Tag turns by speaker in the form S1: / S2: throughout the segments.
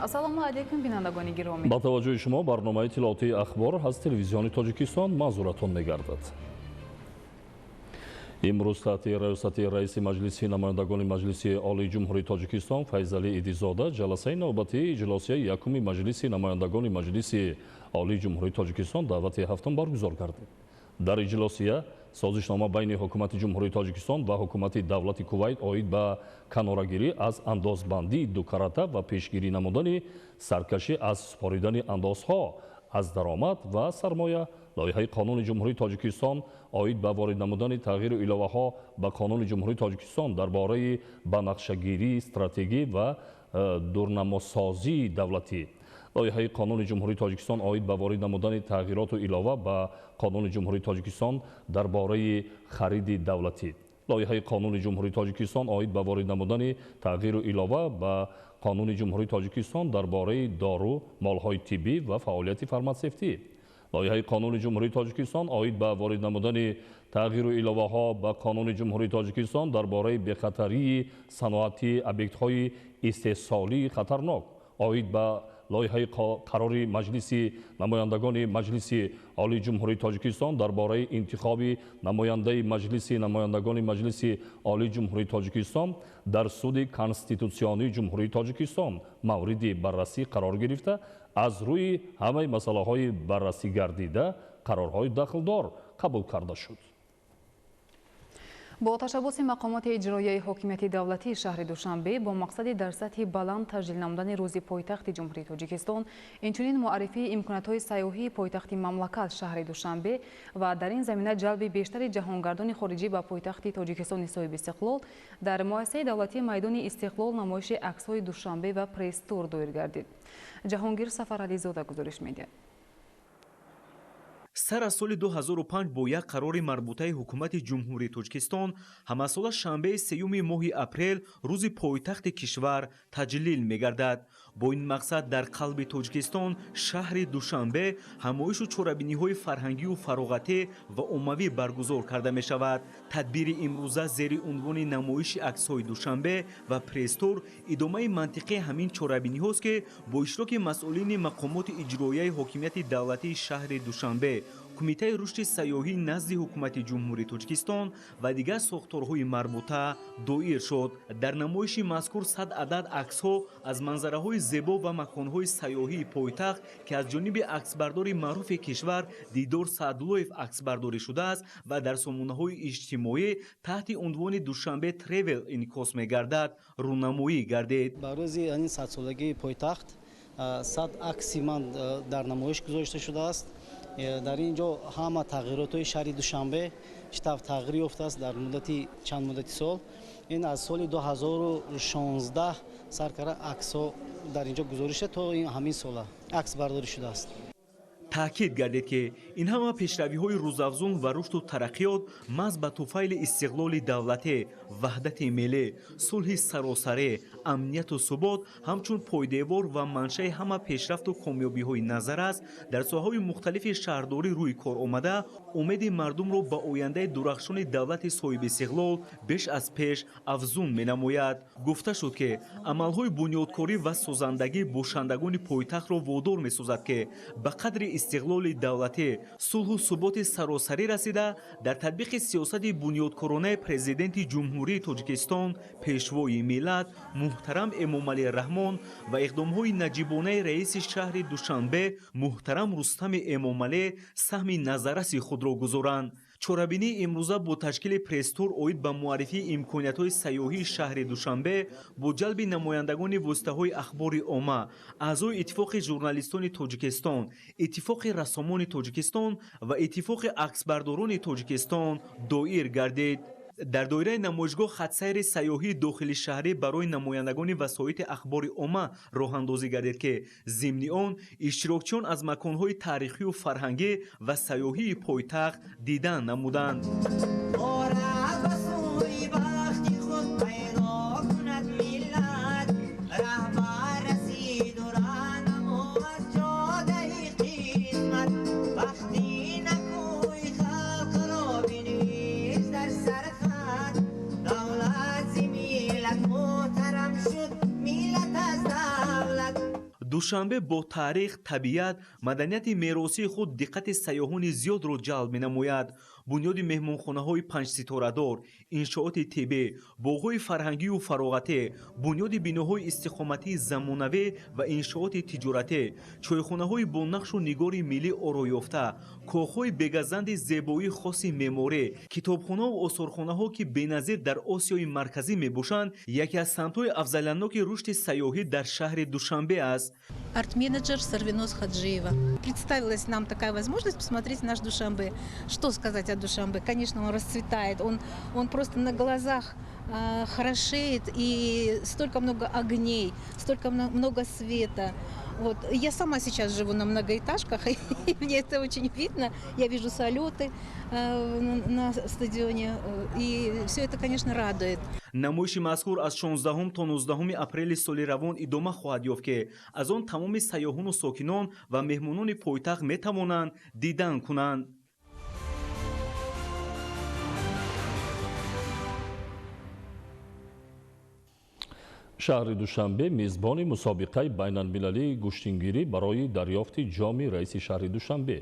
S1: Ассалому алайкум, бинандагони гиромӣ.
S2: Ба таваҷҷӯҳи шумо барномаи иттилоотии «Ахбор» аз Телевизиони Тоҷикистон манзуратон мегардад. Имрӯз таҳти раёсати раиси Маҷлиси намояндагони Маҷлиси Олии Ҷумҳурии Тоҷикистон Файзалӣ Идизода ҷаласаи навбатии иҷлосияи якуми Маҷлиси намояндагони Маҷлиси Олии Ҷумҳурии Тоҷикистон даъвати ҳафтум баргузор гардид. Дар иҷлосия созишнома байни Ҳукумати Ҷумҳурии Тоҷикистон ва Ҳукумати давлати Кувайт оид ба канорагирӣ аз андозбандии дукарата ва пешгирӣ намудани саркашӣ аз супоридани андозҳо аз даромад ва сармоя, лоиҳаи Қонуни Ҷумҳурии Тоҷикистон оид ба ворид намудани тағйиру иловаҳо ба Қонуни Ҷумҳурии Тоҷикистон дар бораи банақшагирии стратегӣ ва дурнамосозии давлатӣ, лоиҳаи Қонуни Ҷумҳурии Тоҷикистон оид ба ворид намудани тағйироту илова ба Қонуни Ҷумҳурии Тоҷикистон дар бораи хариди давлатӣ, лоиҳаи Қонуни Ҷумҳурии Тоҷикистон оид ба ворид намудани тағйиру илова ба Қонуни Ҷумҳурии Тоҷикистон дар бораи дору, молҳои тиббӣ ва фаъолияти фарматсевтӣ, лоиҳаи Қонуни Ҷумҳурии Тоҷикистон оид ба ворид намудани тағйиру иловаҳо ба Қонуни Ҷумҳурии Тоҷикистон дар бораи бехатарии саноатии объектҳои истеҳсолии хатарнок, оид ба лоиҳаи қарори Маҷлиси намояндагони Маҷлиси Олии Ҷумҳурии Тоҷикистон дар бораи интихоби намояндаи Маҷлиси намояндагони Маҷлиси Олии Ҷумҳурии Тоҷикистон дар Суди Конститутсионии Ҷумҳурии Тоҷикистон мавриди баррасӣ қарор гирифта, аз рӯи ҳамаи масъалаҳои баррасӣ гардида қарорҳои дахлдор қабул карда шуд.
S1: Бо ташаббуси мақомоти иҷроияи ҳокимияти давлатии шаҳри Душанбе бо мақсади дар сатҳи баланд таҷлил намудани Рӯзи пойтахти Ҷумҳурии Тоҷикистон, инчунин муаррифии имкониятҳои сайёҳии пойтахти мамлакат, шаҳри Душанбе, ва дар ин замина ҷалби бештари ҷаҳонгардони хориҷӣ ба пойтахти Тоҷикистони соҳибистиқлол, дар муассисаи давлатии майдони Истиқлол намоиши аксҳои Душанбе ва пресс-тур доир гардид. Ҷаҳонгир Сафарализода гузориш медиҳад.
S3: Сар аз соли 2005 бо як қарори марбутаи Ҳукумати Ҷумҳурии Тоҷикистон ҳамасола шанбеи сеюми моҳи апрел Рӯзи пойтахти кишвар таҷлил мегардад. Бо ин мақсад дар қалби Тоҷикистон, шаҳри Душанбе, ҳамоишу чорабиниҳои фарҳангию фароғатӣ ва оммавӣ баргузор карда мешавад. Тадбири имрӯза зери унвони намоиши аксҳои Душанбе ва пресс-тур идомаи мантиқии ҳамин чорабиниҳост, ки бо иштироки масъулини мақомоти иҷроияи ҳокимияти давлатии шаҳри Душанбе, Кумитаи рушди сайёҳӣ назди Ҳукумати Ҷумҳурии Тоҷикистон ва дигар сохторҳои марбута доир шуд. Дар намоиши мазкур 100 адад аксҳо аз манзараҳои зебо ва маконҳои сайёҳии пойтахт, ки аз ҷониби аксбардори маъруфи кишвар Дидор Саъдуллоев аксбардорӣ шудааст ва дар сомонаҳои иҷтимоӣ таҳти унвони «Душанбе Тревел» инъикос мегардад, рӯнамоӣ гардид.
S4: Ба рӯзи ин садсолагии пойтахт 100 акси ман дар намоиш гузошта шудааст. Дар ин ҷо ҳама тағйиротҳои шаҳри Душанбе чӣ тавр тағйир ёфтааст дар муддати чанд муддати сол, ин аз соли 2016 сар карда аксҳо дар ин ҷо гузориш то ҳамин сола акс бардорӣ шудааст.
S3: Таъкид гардид, ки ин ҳама пешравиҳои рӯзафзун ва рушду тараққиёт маҳз ба туфайли истиқлоли давлатӣ, ваҳдати миллӣ, сулҳи саросарӣ, амнияту субот ҳамчун пойдевор ва маншаи ҳама пешрафту комёбиҳои назар аст, дар соҳаҳои мухталифи шаҳрдорӣ рӯи кор омада, умеди мардумро ба ояндаи дурахшони давлати соҳибистиқлол беш аз пеш афзун менамояд. Гуфта шуд, ки амалҳои бунёдкорӣ ва созандагӣ бошандагони пойтахтро водор месозад, ки ба қадри истиқлоли давлатӣ, сулҳу суботи саросарӣ расида, дар татбиқи сиёсати бунёдкоронаи Президенти Ҷумҳурии Тоҷикистон, Пешвои миллат муҳтарам Эмомалӣ Раҳмон ва иқдомҳои наҷибонаи раиси шаҳри Душанбе муҳтарам Рустами Эмомалӣ саҳми назарраси худро гузоранд. Чорабинии имрӯза бо ташкили пресс-тур оид ба муаррифии имкониятҳои сайёҳии шаҳри Душанбе бо ҷалби намояндагони воситаҳои ахбори омма, аъзои Иттифоқи журналистони Тоҷикистон, Иттифоқи рассомони Тоҷикистон ва Иттифоқи аксбардорони Тоҷикистон доир гардид. Дар доираи намоишгоҳ хатсайри сайёҳии дохили шаҳрӣ барои намояндагони васоити ахбори омма роҳандозӣ гардид, ки зимни он иштирокчиён аз маконҳои таърихию фарҳангӣ ва сайёҳии пойтахт дидан намуданд. Душанбе бо таърих, табиат, маданияти меросии худ диққати сайёҳони зиёдро ҷалб менамояд. Бунёди меҳмонхонаҳои панҷситорадор, иншооти тиббӣ, боғҳои фарҳангию фароғатӣ, бунёди биноҳои истиқоматии замонавӣ ва иншооти тиҷоратӣ, чойхонаҳои бо нақшу нигори миллӣ ороёфта, коҳҳои бегазанди зебоии хоси меъморӣ, китобхонаву осорхонаҳо, ки беназир дар Осиёи Марказӣ мебошанд, яке аз самтҳои афзалиятноки рушди сайёҳӣ дар шаҳри Душанбе аст.
S5: Арт-менеджер Сарвиноз Хаджиева. Представилась нам такая возможность посмотреть наш Душанбе. Что сказать о Душанбе? Конечно, он расцветает, он просто на глазах хорошеет, и столько много огней, столько много света. Вот. Я сама сейчас живу на многоэтажках, и мне это очень видно. Я вижу салюты на стадионе, и все это, конечно, радует.
S3: Намоиши мазкур аз 16 то 19 апрели соли равон идома хоҳад ёфт, ки аз он тамоми сайёҳону сокинон ва меҳмонони пойтахт метавонанд дидан кунанд.
S2: Шаҳри Душанбе мизбони мусобиқаи байналмилалии гӯштингирӣ барои дарёфти ҷоми раиси шаҳри Душанбе.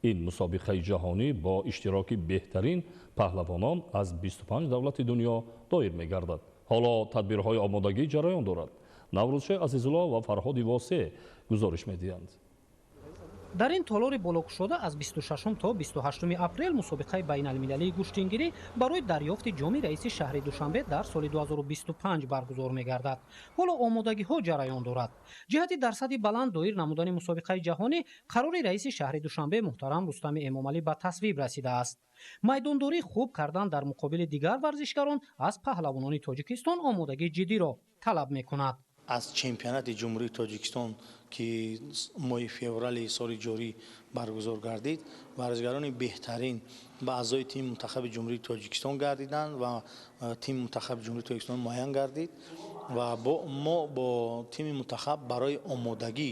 S2: Ин мусобиқаи ҷаҳонӣ бо иштироки беҳтарин паҳлавонон аз 25 давлати дунё доир мегардад. Ҳоло тадбирҳои омодагӣ ҷараён дорад. Наврӯзшоҳ Азизулло ва Фарҳоди Восеъ гузориш медиҳанд.
S6: Дар ин толори болокушода аз 26 то 28 апрел мусобиқаи байналмилалии гӯштингирӣ барои дарёфти ҷоми раиси шаҳри Душанбе дар соли 2025 баргузор мегардад. Ҳоло омодагиҳо ҷараён дорад. Ҷиҳати дар сатҳи баланд доир намудани мусобиқаи ҷаҳонӣ қарори раиси шаҳри Душанбе муҳтарам Рустами Эмомалӣ ба тасвиб расидааст. Майдондорӣ хуб кардан дар муқобили дигар варзишгарон аз паҳлавонони Тоҷикистон омодагии ҷиддиро талаб мекунад.
S7: Аз чемпионати Ҷумҳурии Тоҷикистон, ки моҳи феврали соли ҷорӣ баргузор гардид, варзишгарони беҳтарин ба аъзои тими мунтахаби Ҷумҳурии Тоҷикистон гардиданд ва тими мунтахаби Ҷумҳурии Тоҷикистон муайян гардид ва мо бо тими мунтахаб барои омодагӣ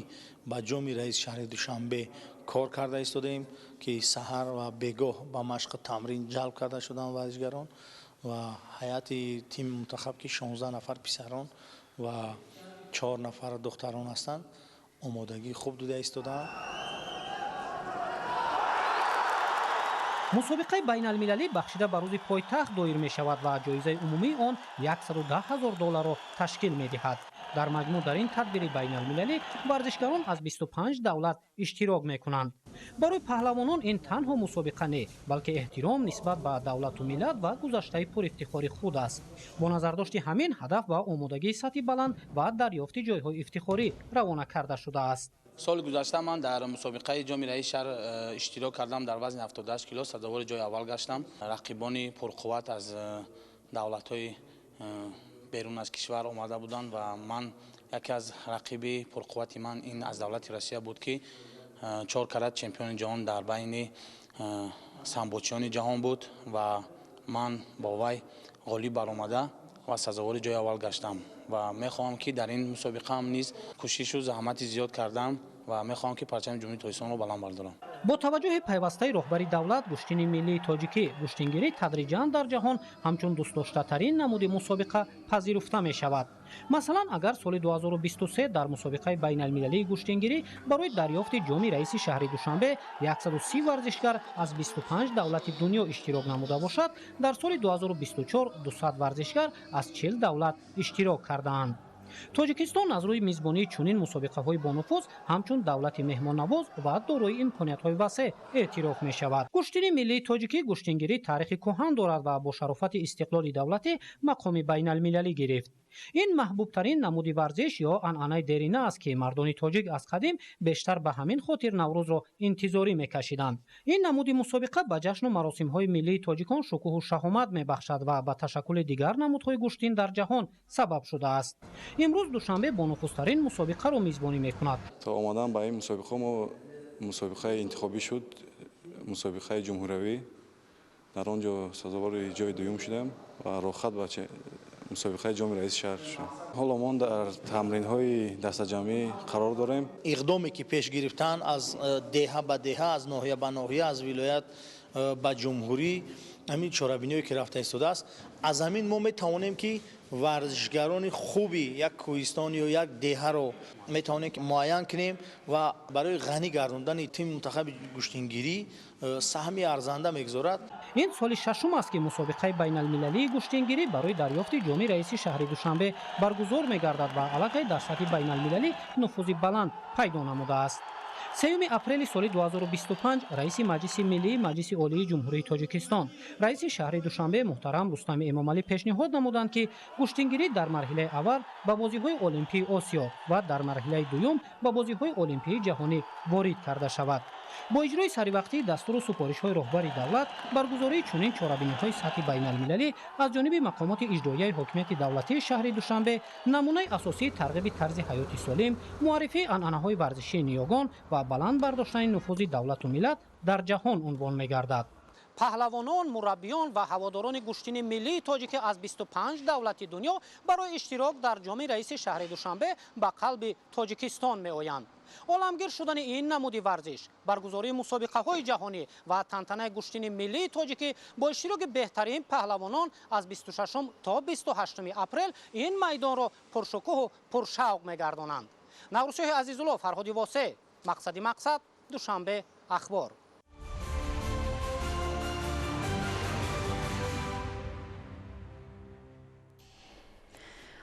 S7: ба ҷоми раиси шаҳри Душанбе кор карда истодаем, ки саҳар ва бегоҳ ба машқу тамрин ҷалб карда шуданд варзишгарон ва ҳайати тими мунтахаб, ки 16 нафар писарон ва 4 нафар духтарон ҳастанд, омодагии хуб дида истодаанд.
S6: Мусобиқаи байналмилалӣ бахшида ба рӯзи пойтахт доир мешавад ва ҷоизаи умумии он 110 000 долларро ташкил медиҳад. Дар маҷмӯъ дар ин тадбири байналмилалӣ варзишгарон аз 25 давлат иштирок мекунанд. Барои паҳлавонон ин танҳо мусобиқа не, балки эҳтиром нисбат ба давлату миллат ва гузаштаи пурифтихори худ аст. Бо назардошти ҳамин ҳадаф ба омодагии сатҳи баланд ва дарёфти ҷойҳои ифтихорӣ равона карда шудааст.
S8: Соли гузашта ман дар мусобиқаи ҷоми раиси шаҳр иштирок кардам, дар вазни 78 кило сазовори ҷои аввал гаштам. Рақибони пурқувват аз давлатҳои берун аз кишвар омада буданд ва ман яке аз рақиби пурқуввати ман ин аз давлати Россия буд, ки 4 карат чемпиони ҷаҳон дар байни самбочиёни ҷаҳон буд ва ман бо вай ғолиб баромада ва сазовори ҷои аввал гаштам ва мехоҳам, ки дар ин мусобиқа ҳам низ кӯшишу заҳмати зиёд кардам ва мехоҳам, ки парчами Ҷумҳурии Тоҷикистонро баланд бардорам.
S6: Бо таваҷҷӯҳи пайвастаи роҳбари давлат, гӯштини миллии тоҷикӣ гӯштингирӣ тадриҷан дар ҷаҳон ҳамчун дӯстдоштатарин намуди мусобиқа пазируфта мешавад. Масалан, агар соли 2023 дар мусобиқаи байналмилалии гӯштингирӣ барои дарёфти ҷоми раиси шаҳри Душанбе 130 варзишгар аз 25 давлати дунё иштирок намуда бошад, дар соли 2024 200 варзишгар аз 40 давлат иштирок кардаанд. Тоҷикистон аз рӯи мизбонии чунин мусобиқаҳои бонуфуз ҳамчун давлати меҳмоннавоз ва дорои имкониятҳои васеъ эътироф мешавад. Гӯштини миллии тоҷикӣ гӯштингирӣ таърихи кӯҳан дорад ва бо шарофати истиқлоли давлатӣ мақоми байналмилалӣ гирифт. Ин маҳбубтарин намуди варзиш ё анъанаи дерина аст, ки мардони тоҷик аз қадим бештар ба ҳамин хотир Наврӯзро интизорӣ мекашиданд. Ин намуди мусобиқа ба ҷашну маросимҳои миллии тоҷикон шукӯҳу шаҳомат мебахшад ва ба ташаккули дигар намудҳои гӯштин дар ҷаҳон сабаб шудааст. Имрӯз Душанбе бонуфузтарин мусобиқаро мизбонӣ мекунад.
S9: То омадан ба ин мусобиқа мо мусобиқаи интихобӣ шуд, мусобиқаи ҷумҳуриявӣ. Дар он ҷо сазовори ҷои дуюм шудем ва роҳхат ба мусобиқаи ҷоми раиси шаҳр шудем. Ҳоло мо дар тамринҳои дастаҷамъӣ қарор дорем.
S7: Иқдоме ки пеш гирифтан аз деҳа ба деҳа, аз ноҳия ба ноҳия, аз вилоят ба ҷумҳурӣ, ҳамин чорабиниҳое ки рафта истодааст, аз ҳамин мо метавонем, ки Варзишгарони хуби як кӯҳистон ё як деҳаро метавонем муайян кунем ва барои ғанӣ гардондани тими мунтахаби гӯштингирӣ саҳми арзанда мегузорад.
S6: Ин соли шашум аст, ки мусобиқаи байналмилалии гӯштингирӣ барои дарёфти ҷоми раиси шаҳри Душанбе баргузор мегардад ва аллакай дар сатҳи байналмилалӣ нуфузи баланд пайдо намудааст. 3 апрели соли 2025 раиси Маҷлиси Миллии Маҷлиси Олии Ҷумҳурии Тоҷикистон, раиси шаҳри Душанбе муҳтарам Рустами Эмомалӣ пешниҳод намуданд, ки гӯштингирӣ дар марҳилаи аввал ба бозиҳои Олимпии Осиё ва дар марҳилаи дуюм ба бозиҳои Олимпии ҷаҳонӣ ворид карда шавад. Бо иҷрои саривақтии дастуру супоришҳои роҳбари давлат, баргузории чунин чорабиниҳои сатҳи байналмилалӣ аз ҷониби мақомоти иҷроияи ҳокимияти давлатии шаҳри Душанбе намунаи асосии тарғиби тарзи ҳаёти солим, муаррифии анъанаҳои варзишии ниёгон ва баланд бардоштани нуфузи давлату миллат дар ҷаҳон унвон мегардад. Паҳлавонон, мураббиён ва ҳаводорони гӯштини миллии тоҷикӣ аз 25 давлати дунё барои иштирок дар ҷоми раиси шаҳри Душанбе ба қалби Тоҷикистон меоянд. Оламгир шудани ин намуди варзиш, баргузории мусобиқаҳои ҷаҳонӣ ва тантанаи гӯштини миллии тоҷикӣ бо иштироки беҳтарин паҳлавонон аз 26 то 28 апрел ин майдонро пуршукӯҳу пуршавқ мегардонанд. Наврӯзшоҳи Азизулло, Фарҳоди Восе, Мақсади Мақсад, Душанбе, Ахбор.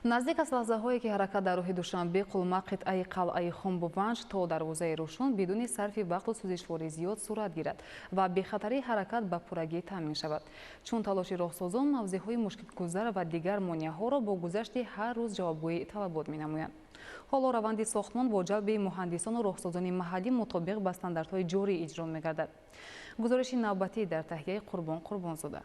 S1: Наздик аз лаҳзаҳое, ки ҳаракат дар роҳи Душанбе Қулма, қитъаи қалъаи Хумбуванҷ то дарвозаи Рӯшун бидуни сарфи вақту сӯзишворӣ зиёд сурат гирад ва бехатарии ҳаракат ба пуррагӣ таъмин шавад. Чун талоши роҳсозон мавзеъҳои мушкилгузар ва дигар монеаҳоро бо гузашти ҳар рӯз ҷавобгӯи талабот менамоянд. Ҳоло раванди сохтмон бо ҷалби муҳандисону роҳсозони маҳаллӣ мутобиқ ба стандартҳои ҷорӣ иҷро мегардад. Гузориши навбатӣ дар таҳияи Қурбон Қурбонзода.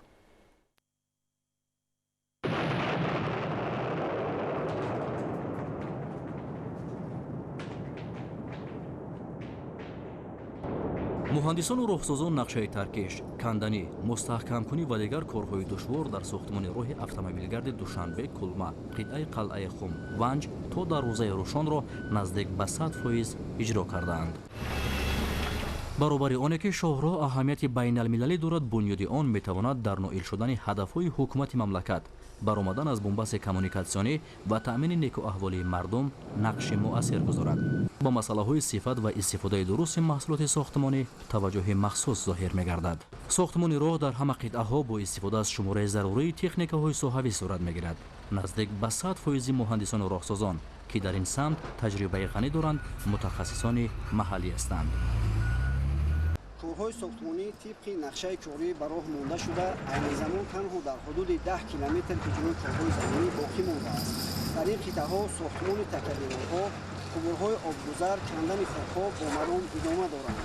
S10: Муҳандисону роҳсозон нақшаи таркиш, канданӣ, мустаҳкамкунӣ ва дигар корҳои душвор дар сохтмони роҳи автомобилгарди Душанбе Кулма, қитъаи қалъаи Хум Ванҷ то дарвозаи Рӯшонро наздик ба 100% иҷро кардаанд. Баробари оне ки шоҳроҳ аҳамияти байналмилалӣ дорад, бунёди он метавонад дар ноил шудани ҳадафҳои ҳукумати мамлакат, баромадан аз бунбасти коммуникатсионӣ ва таъмини некуаҳволии мардум нақши муассир гузорад. Ба масъалаҳои сифат ва истифодаи дурусти маҳсулоти сохтмонӣ таваҷҷӯҳи махсус зоҳир мегардад. Сохтмони роҳ дар ҳама қитъаҳо бо истифода аз шумораи зарурии техникаҳои соҳавӣ сурат мегирад. Наздик ба 100% муҳандисону роҳсозон, ки дар ин самт таҷрибаи ғанӣ доранд, мутахассисони маҳаллӣ ҳастанд.
S11: Корҳои сохтмонӣ тибқи нақшаи корӣ ба роҳ монда шуда, айни замон танҳо дар ҳудуди 10 километр иҷрои корҳои заминӣ боқӣ мондааст. Дар ин қитъаҳо сохтмони такядеворҳо, қубурҳои обгузар, кандани хокҳо бо маром идома доранд.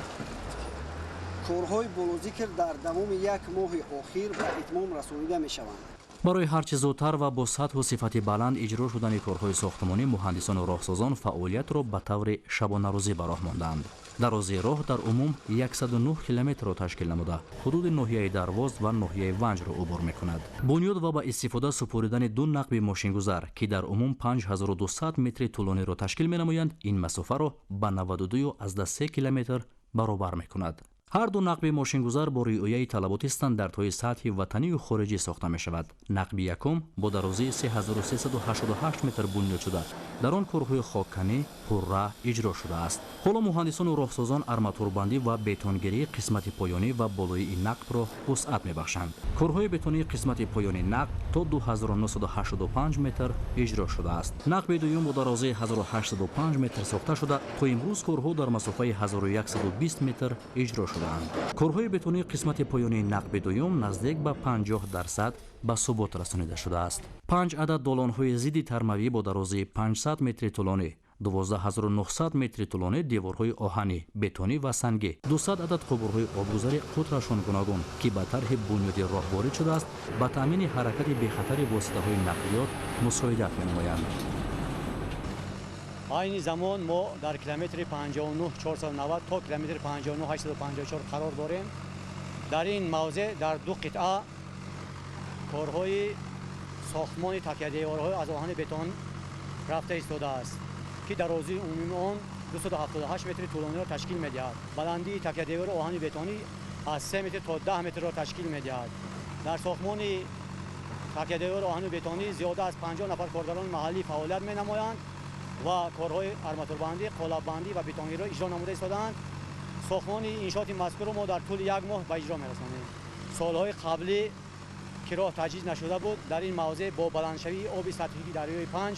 S11: Корҳои болозикр дар давоми як моҳи охир ба итмом расонида мешаванд.
S10: Барои ҳарчи зудтар ва бо сатҳу сифати баланд иҷро шудани корҳои сохтмонӣ муҳандисону роҳсозон фаъолиятро ба таври шабонарӯзӣ ба роҳ мондаанд. Дарозии роҳ дар умум 109 километрро ташкил намуда, ҳудуди ноҳияи Дарвоз ва ноҳияи Ванҷро убур мекунад. Бунёд ва ба истифода супоридани ду нақби мошингузар, ки дар умум 5200 метри тӯлониро ташкил менамоянд, ин масофаро ба 92,3 километр баробар мекунад. Ҳар ду нақби мошингузар бо риояи талаботи стандартҳои сатҳи ватанию хориҷӣ сохта мешавад. Нақби якум бо дарозии 3388 метр бунёд шуда, дар он корҳои хокканӣ пурра иҷро шудааст. Ҳоло муҳандисону роҳсозон арматурбандӣ ва бетонгирии қисмати поёнӣ ва болоии нақбро вусъат мебахшанд. Корҳои бетонии қисмати поёнии нақб то 2985 метр иҷро шудааст. Нақби дуюм бо дарозии 1805 метр сохта шуда, то имрӯз корҳо дар масофаи 1120 метр иҷро шудаанд. Корҳои бетонии қисмати поёнии нақби дуюм наздик ба 50% ба субот расонида шудааст. 5 адад долонҳои зидди тармавӣ бо дарозии 500 метри тӯлонӣ, 12900 метри тӯлонӣ деворҳои оҳанӣ, бетонӣ ва сангӣ, 200 адад қубурҳои обгузари қутрашон гуногун, ки ба тарҳи бунёди роҳ ворид шудааст, ба таъмини ҳаракати бехатари воситаҳои нақлиёт мусоидат менамоянд.
S12: Айни замон мо дар километри 59490 то километри 59854 қарор дорем. Дар ин мавзеъ дар ду қитъа корҳои сохтмони такядеворҳои аз оҳани бетон рафта истодааст, ки дарозии умумии он 278 метри тӯлониро ташкил медиҳад. Баландии такядевори оҳани бетонӣ аз 3 метр то 10 метрро ташкил медиҳад. Дар сохтмони Такядевори оҳану бетонӣ зиёда аз 50 нафар коргарони маҳаллӣ фаъолият менамоянд ва корҳои арматурбандӣ, қолаббандӣ ва бетонгириро иҷро намуда истодаанд. Сохтмони иншооти мазкурро мо дар тӯли як моҳ ба иҷро мерасонем. Солҳои қаблӣ ки роҳ таҷҳиз нашуда буд, дар ин мавзеъ бо баландшавии оби сатҳии дарёи Панҷ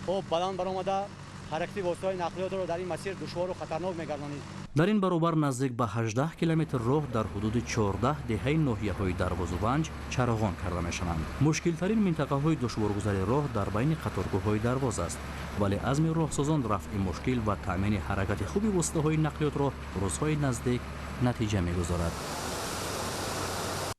S12: об баланд баромада, ҳаракати воситаҳои нақлиётро дар ин масир душвору хатарнок мегардонид.
S10: Дар ин баробар наздик ба 18 километр роҳ дар ҳудуди 14 деҳаи ноҳияҳои Дарвозу Ванҷ чароғон карда мешаванд. Мушкилтарин минтақаҳои душворгузари роҳ дар байни қаторкӯҳҳои Дарвоз аст, вале азми роҳсозон рафъи мушкил ва таъмини ҳаракати хуби воситаҳои нақлиётро рӯзҳои наздик натиҷа мегузорад.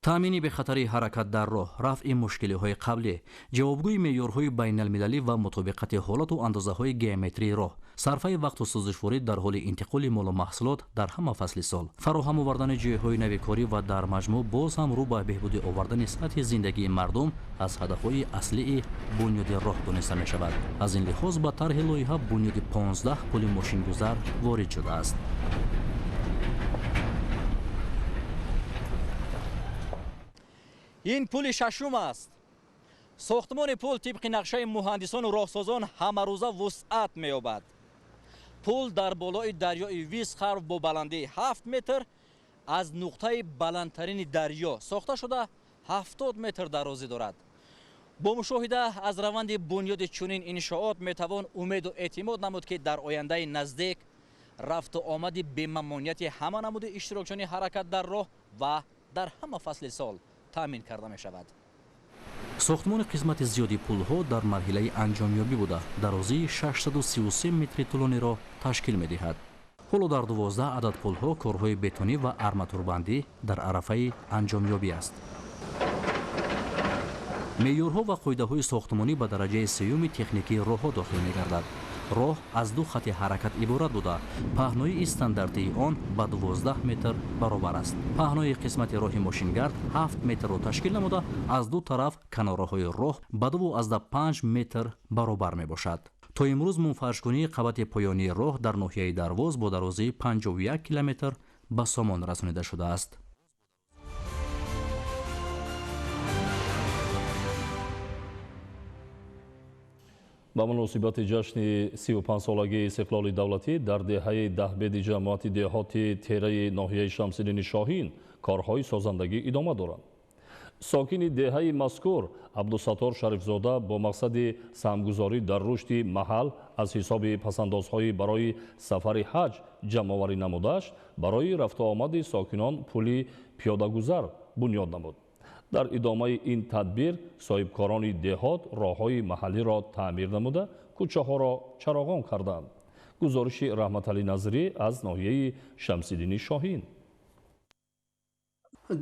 S10: Таъмини бехатарии ҳаракат дар роҳ, рафъи мушкилиҳои қаблӣ, ҷавобгӯи меъёрҳои байналмилалӣ ва мутобиқати ҳолату андозаҳои геометрии роҳ, сарфаи вақту сӯзишворӣ дар ҳоли интиқоли молу маҳсулот дар ҳама фасли сол, фароҳам овардани ҷойҳои нави корӣ ва дар маҷмӯъ боз ҳам рӯ ба беҳбудӣ овардани сатҳи зиндагии мардум аз ҳадафҳои аслии бунёди роҳ дониста мешавад. Аз ин лиҳоз ба тарҳи лоиҳа бунёди 15 пули мошингузар ворид шудааст.
S13: Ин пули шашум аст. Сохтмони пул тибқи нақшаи муҳандисону роҳсозон ҳамарӯза вусъат меёбад. Пул дар болои дарёи Висхарв бо баландии 7 метр аз нуқтаи баландтарини дарё сохта шуда 70 метр дарозӣ дорад. Бо мушоҳида аз раванди бунёди чунин иншоот метавон умеду эътимод намуд, ки дар ояндаи наздик рафту омади бемамонияти ҳама намуди иштирокчиёни ҳаракат дар роҳ ва дар ҳама фасли сол таъмин карда мешавад.
S10: Сохтмони қисмати зиёди пулҳо дар марҳилаи анҷомёбӣ буда, дарозии 633 метри тӯлониро ташкил медиҳад. Ҳоло дар 12 адад пулҳо корҳои бетонӣ ва арматурбандӣ дар арафаи анҷомёбӣ аст. Меъёрҳо ва қоидаҳои сохтмонӣ ба дараҷаи сеюми техникии роҳҳо дохил мегардад. Роҳ аз ду хати ҳаракат иборат буда, паҳноии стандартии он ба 12 метр баробар аст. Паҳнои қисмати роҳи мошингард 7 метрро ташкил намуда, аз ду тараф канораҳои роҳ ба 2,5 метр баробар мебошад. То имрӯз мунфаршкунии қабати поёнии роҳ дар ноҳияи Дарвоз бо дарозии 51 километр ба сомон расонида шудааст.
S2: Ба муносибати ҷашни 35-солагии истиқлоли давлатӣ дар деҳаи Даҳбеди ҷамоати деҳоти Тераи ноҳияи Шамсиддини Шоҳин корҳои созандагӣ идома доранд. Сокини деҳаи мазкур Абдусаттор Шарифзода бо мақсади саҳмгузорӣ дар рушди маҳал аз ҳисоби пасандозҳои барои сафари ҳаҷ ҷамъоварӣ намудааш барои рафтуомади сокинон пули пиёдагузар бунёд намуд. Дар идомаи ин тадбир соҳибкорони деҳот роҳҳои маҳаллиро таъмир намуда, кӯчаҳоро чароғон карданд. Гузориши Раҳматалӣ Назирӣ аз ноҳияи Шамсиддини Шоҳин.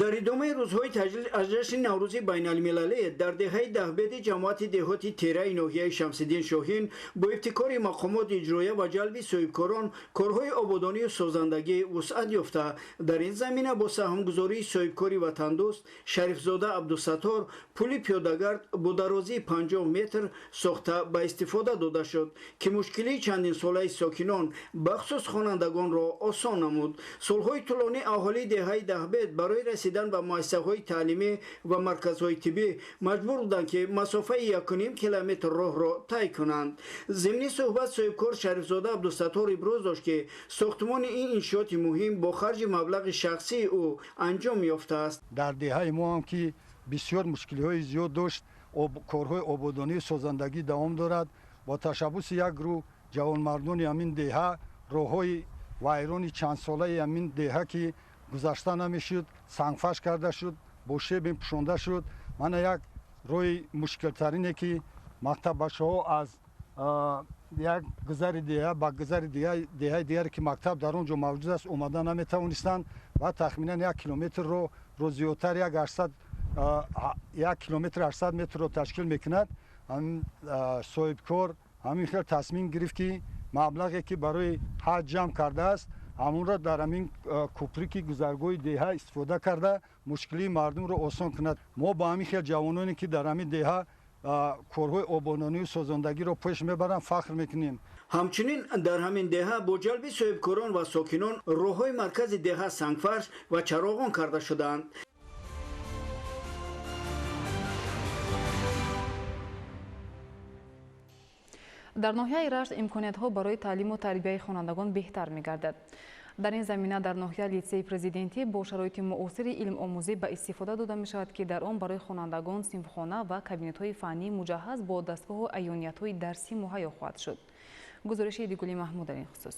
S14: Дар идомаи рӯзҳои таҷлил аз ҷашни Наврӯзи байналмилалӣ дар деҳаи Даҳбеди ҷамоати деҳоти Тераи ноҳияи Шамсиддин Шоҳин бо ибтикори мақомоти иҷроия ва ҷалби соҳибкорон корҳои ободонию созандагӣ вусъат ёфта. Дар ин замина бо саҳмгузории соҳибкори ватандӯст Шарифзода Абдусаттор пули пиёдагард бо дарозии 50 метр сохта ба истифода дода шуд, ки мушкилии чандинсолаи сокинон бахусус хонандагонро осон намуд. Солҳои тӯлонӣ аҳолии деҳаи Даҳбед барои расидан ба муассисаҳои таълимӣ ва марказҳои тиббӣ маҷбур буданд, ки масофаи 1,5 километр роҳро тай кунанд. Зимни суҳбат соҳибкор Шарифзода Абдусаттор иброз дошт, ки сохтмони ин иншооти муҳим бо харҷи маблағи шахсии ӯ анҷом ёфтааст.
S15: Дар деҳаи мо ҳам ки бисёр мушкилиҳои зиёд дошт, корҳои ободонию созандагӣ давом дорад. Бо ташаббуси як гурӯҳ ҷавонмардони ҳамин деҳа роҳҳои вайрони чандсолаи ҳамин деҳа ки гузашта намешуд, сангфаш карда шуд, бо шебен пӯшонда шуд. Мана як роҳи мушкилтарине ки мактаббачаҳо аз як гузари деҳа ба гузари деҳаи дигаре ки мактаб дар он ҷо мавҷуд аст омада наметавонистанд ва тахминан 1 километрро зиёдтар 1 километр 800 метрро ташкил мекунад. Соҳибкор ҳамин хел тасмим гирифт, ки маблағе ки барои ҳаҷ ҷамъ кардааст ҳамонро дар ҳамин кӯприки гузаргоҳи деҳа истифода карда мушкилии мардумро осон кунад. Мо ба ҳамин хел ҷавононе ки дар ҳамин деҳа корҳои ободонию созандагиро пеш мебаранд фахр мекунем.
S14: Ҳамчунин дар ҳамин деҳа бо ҷалби соҳибкорон ва сокинон роҳҳои маркази деҳа сангфарш ва чароғон карда шудаанд.
S1: Дар ноҳияи Рашт имкониятҳо барои таълиму тарбияи хонандагон беҳтар мегардад. Дар ин замина дар ноҳия литсеи президентӣ бо шароити муосири илмомӯзӣ ба истифода дода мешавад, ки дар он барои хонандагон синфхона ва кабинетҳои фаннӣ муҷаҳҳаз бо дастгоҳу аёниятҳои дарсӣ муҳайё хоҳад шуд. Гузориши Идигули Маҳмуд дар ин хусус.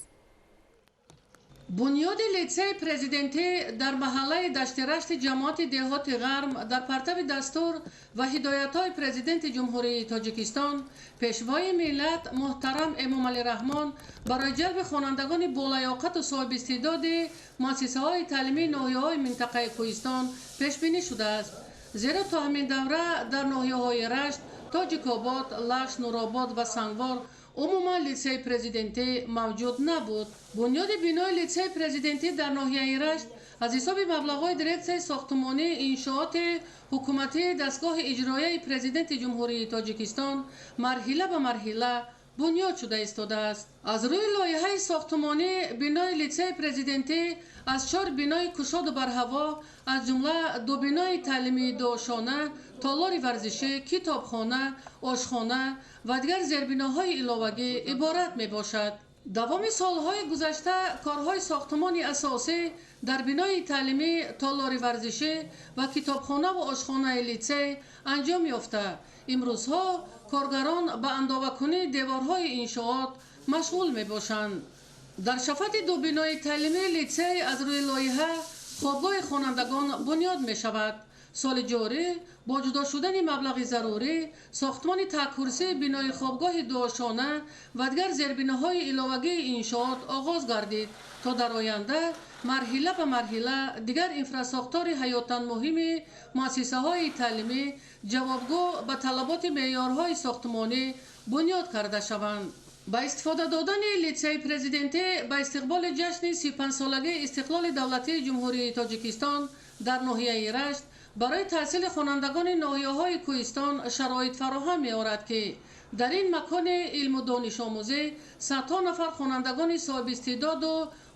S16: Бунёди литсеи президентӣ дар маҳаллаи Даштирашти ҷамоати деҳоти Ғарм дар партави дастур ва ҳидоятҳои Президенти Ҷумҳурии Тоҷикистон, Пешвои миллат муҳтарам Эмомалӣ Раҳмон барои ҷалби хонандагони болаёқату соҳибистеъдоди муассисаҳои таълимии ноҳияҳои минтақаи Кӯҳистон пешбинӣ шудааст. Зеро то ҳамин давра дар ноҳияҳои Рашт, Тоҷикобод, Лахш, Нуробод ва Сангвор умуман литсеи президентӣ мавҷуд набуд. Бунёди бинои литсеи президентӣ дар ноҳияи Рашт аз ҳисоби маблағҳои дирексияи сохтумонии иншооти ҳукуматии дастгоҳи иҷроияи Президенти Ҷумҳурии Тоҷикистон марҳила ба марҳила бунёд шуда истодааст. Аз рӯи лоиҳаи сохтумонӣ бинои литсеи президентӣ аз 4 бинои кушоду барҳаво, аз ҷумла 2 бинои таълимии дуошона, толори варзишӣ, китобхона, ошхона ва дигар зербиноҳои иловагӣ иборат мебошад. Давоми солҳои гузашта корҳои сохтумони асосӣ дар бинои таълимӣ, толори варзишӣ ва китобхонаву ошхонаи литсей анҷом ёфта. Имрӯзҳо коргарон ба андовакунии деворҳои иншоот машғул мебошанд. Дар шафати 2 бинои таълимии литсей аз рӯи лоиҳа хобгоҳи хонандагон бунёд мешавад. Соли ҷорӣ бо ҷудо шудани маблағи зарурӣ сохтмони таккурсии бинои хобгоҳи дуошона ва дигар зербиноҳои иловагии иншоот оғоз гардид, то дар оянда марҳила ба марҳила дигар инфрасохтори ҳаётан муҳими муассисаҳои таълимӣ ҷавобгӯ ба талаботи меъёрҳои сохтмонӣ бунёд карда шаванд. Ба истифода додани литсеи президентӣ ба истиқболи ҷашни 35-солагии истиқлоли давлатии Ҷумҳурии Тоҷикистон дар ноҳияи Рашт барои таҳсили хонандагони ноҳияҳои Кӯҳистон шароит фароҳам меорад, ки дар ин макони илму донишомӯзӣ садҳо нафар хонандагони соҳибистеъдоду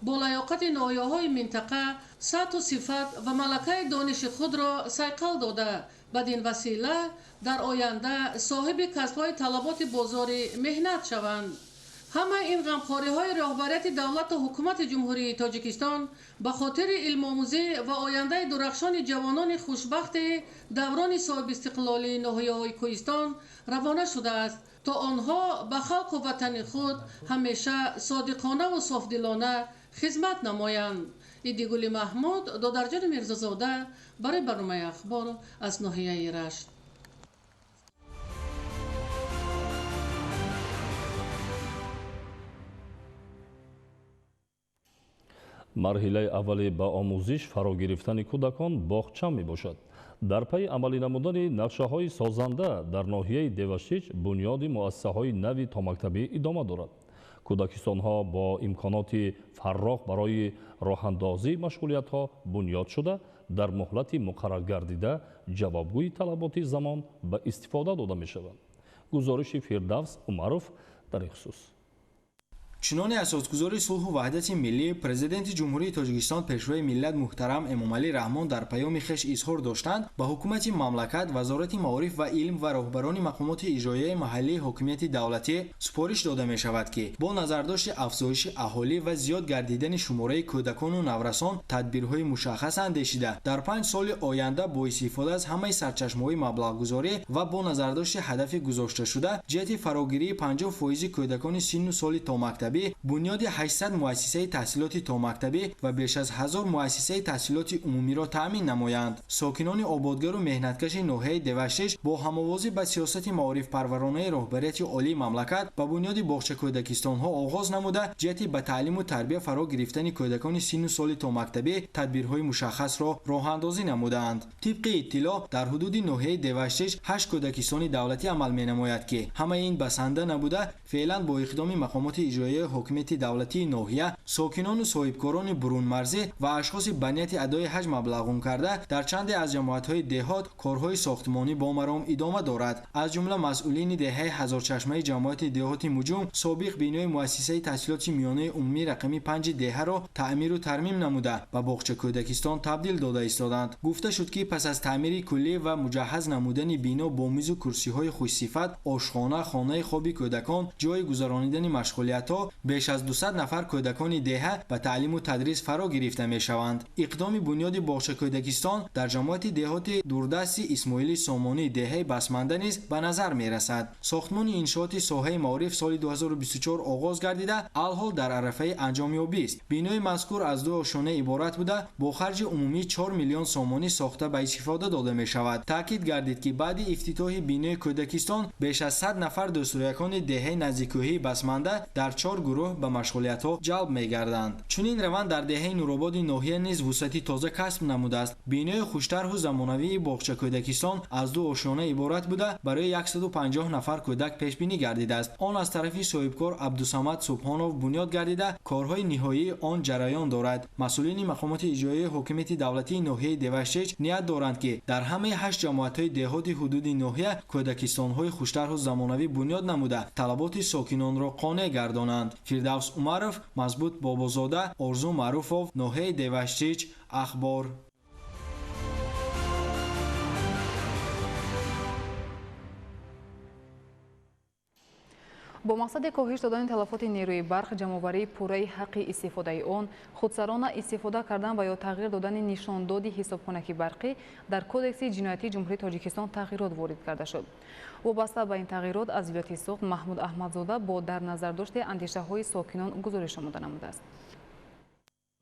S16: болаёқати ноҳияҳои минтақа сатҳу сифат ва малакаи дониши худро сайқал дода, бадин васила дар оянда соҳиби касбҳои талаботи бозори меҳнат шаванд. Ҳамаи ин ғамхориҳои роҳбарияти давлату ҳукумати Ҷумҳурии Тоҷикистон ба хотири илмомӯзӣ ва ояндаи дурахшони ҷавонони хушбахти даврони соҳибистиқлолии ноҳияҳои Кӯҳистон равона шудааст, то онҳо ба халқу ватани худ ҳамеша содиқонаву софдилона хизмат намоянд. Идигули Маҳмуд, Додарҷони Мирзозода барои барномаи Ахбор аз ноҳияи Рашт.
S2: Марҳилаи аввали ба омӯзиш фаро гирифтани кӯдакон боғча мебошад. Дар пайи амалӣ намудани нақшаҳои созанда дар ноҳияи Деваштич бунёди муассисаҳои нави томактабӣ идома дорад. Кӯдакистонҳо бо имконоти фарроқ барои роҳандозии машғулиятҳо бунёд шуда, дар муҳлати муқарраргардида ҷавобгӯи талаботи замон ба истифода дода мешаванд. Гузориши Фирдавс Умаров дар ин хусус.
S17: Чунони асосгузори сулҳу ваҳдати миллӣ, Президенти Ҷумҳурии Тоҷикистон, Пешвои миллат муҳтарам Эмомалӣ Раҳмон дар паёми хеш изҳор доштанд, ба ҳукумати мамлакат, Вазорати маориф ва илм ва роҳбарони мақомоти иҷроияи маҳаллии ҳокимияти давлатӣ супориш дода мешавад, ки бо назардошти афзоиши аҳолӣ ва зиёд гардидани шумораи кӯдакону наврасон тадбирҳои мушаххас андешида, дар 5 соли оянда бо истифода аз ҳамаи сарчашмаҳои маблағгузорӣ ва бо назардошти ҳадафи гузошташуда ҷиҳати фарогирии 50% кӯдакони синну соли томактабӣ бунёди 800 муассисаи таҳсилоти томактабӣ ва беш аз 1000 муассисаи таҳсилоти умумиро таъмин намоянд. Сокинони ободгару меҳнаткаши ноҳияи Деваштич бо ҳамовозӣ ба сиёсати маорифпарваронаи роҳбарияти олии мамлакат ба бунёди боғчакӯдакистонҳо оғоз намуда, ҷиҳати ба таълиму тарбия фаро гирифтани кӯдакони синну соли томактабӣ тадбирҳои мушаххасро роҳандозӣ намудаанд. Тибқи иттилоъ, дар ҳудуди ноҳияи Деваштич 8 кӯдакистони давлатӣ амал менамояд, ки ҳамаи ин басанда набуда, феълан бо иқдоми мақомоти иҷроияи иҷроияи ҳокимияти давлатии ноҳия, сокинону соҳибкорони бурунмарзӣ ва ашхоси ба нияти адои ҳаҷ маблағун карда, дар чанде аз ҷамоатҳои деҳот корҳои сохтмонӣ бо маром идома дорад. Аз ҷумла масъулини деҳаи Ҳазорчашмаи ҷамоати деҳоти Муҷум собиқ бинои муассисаи таҳсилоти миёнаи умумӣ рақами 5 деҳаро таъмиру тармим намуда ба боғча кӯдакистон табдил дода истоданд. Гуфта шуд, ки пас аз таъмири куллӣ ва муҷаҳҳаз намудани бино бо мизу курсиҳои хушсифат, ошхона, хонаи хоби кӯдакон, ҷойи гузаронидани машғулиятҳо беш аз 200 нафар кӯдакони деҳа ба таълиму тадрис фаро гирифта мешаванд. Иқдоми бунёди боғча кӯдакистон дар ҷамоати деҳоти дурдасти Исмоили Сомонӣ деҳаи Басманда низ ба назар мерасад. Сохтмони иншооти соҳаи маориф соли 2024 оғоз гардида, алҳол дар арафаи анҷомёбист. Бинои мазкур аз ду ошёна иборат буда, бо харҷи умумии 4 миллион сомонӣ сохта ба истифода дода мешавад. Таъкид гардид, ки баъди ифтитоҳи бинои кӯдакистон беш аз 100 нафар дӯстрӯякони деҳаи наздиккӯҳии Басманда дар 4 гурӯҳ ба машғулиятҳо ҷалб мегарданд. Чунин раванд дар деҳаи Нурободи ноҳия низ вусъати тоза касб намудааст. Бинои хуштарҳу замонавии боғча кӯдакистон аз ду ошёна иборат буда, барои 150 нафар кӯдак пешбинӣ гардидааст. Он аз тарафи соҳибкор Абдусамад Субҳонов бунёд гардида, корҳои ниҳоии он ҷараён дорад. Масъулини мақомоти иҷроияи ҳокимияти давлатии ноҳияи Деваштич ният доранд, ки дар ҳамаи 8 ҷамоатҳои деҳоти ҳудуди ноҳия кӯдакистонҳои хуштарҳу замонавӣ бунёд намуда, талаботи сокинонро қонеъ гардонанд. Фирдавс Умаров, Мазбут Бобозода, Орзу Маъруфов, ноҳияи Деваштич, Ахбор.
S1: Бо мақсади коҳиш додани талафоти нерӯи барқ, ҷамъоварии пурраи ҳаққи истифодаи он, худсарона истифода кардан ва ё тағйир додани нишондоди ҳисобкунаки барқӣ дар Кодекси ҷиноятии Ҷумҳурии Тоҷикистон тағйирот ворид карда шуд. Вобаста ба ин тағйирот аз вилояти Суғд Маҳмуд Аҳмадзода бо дар назардошти андешаҳои сокинон гузориш омода намудааст.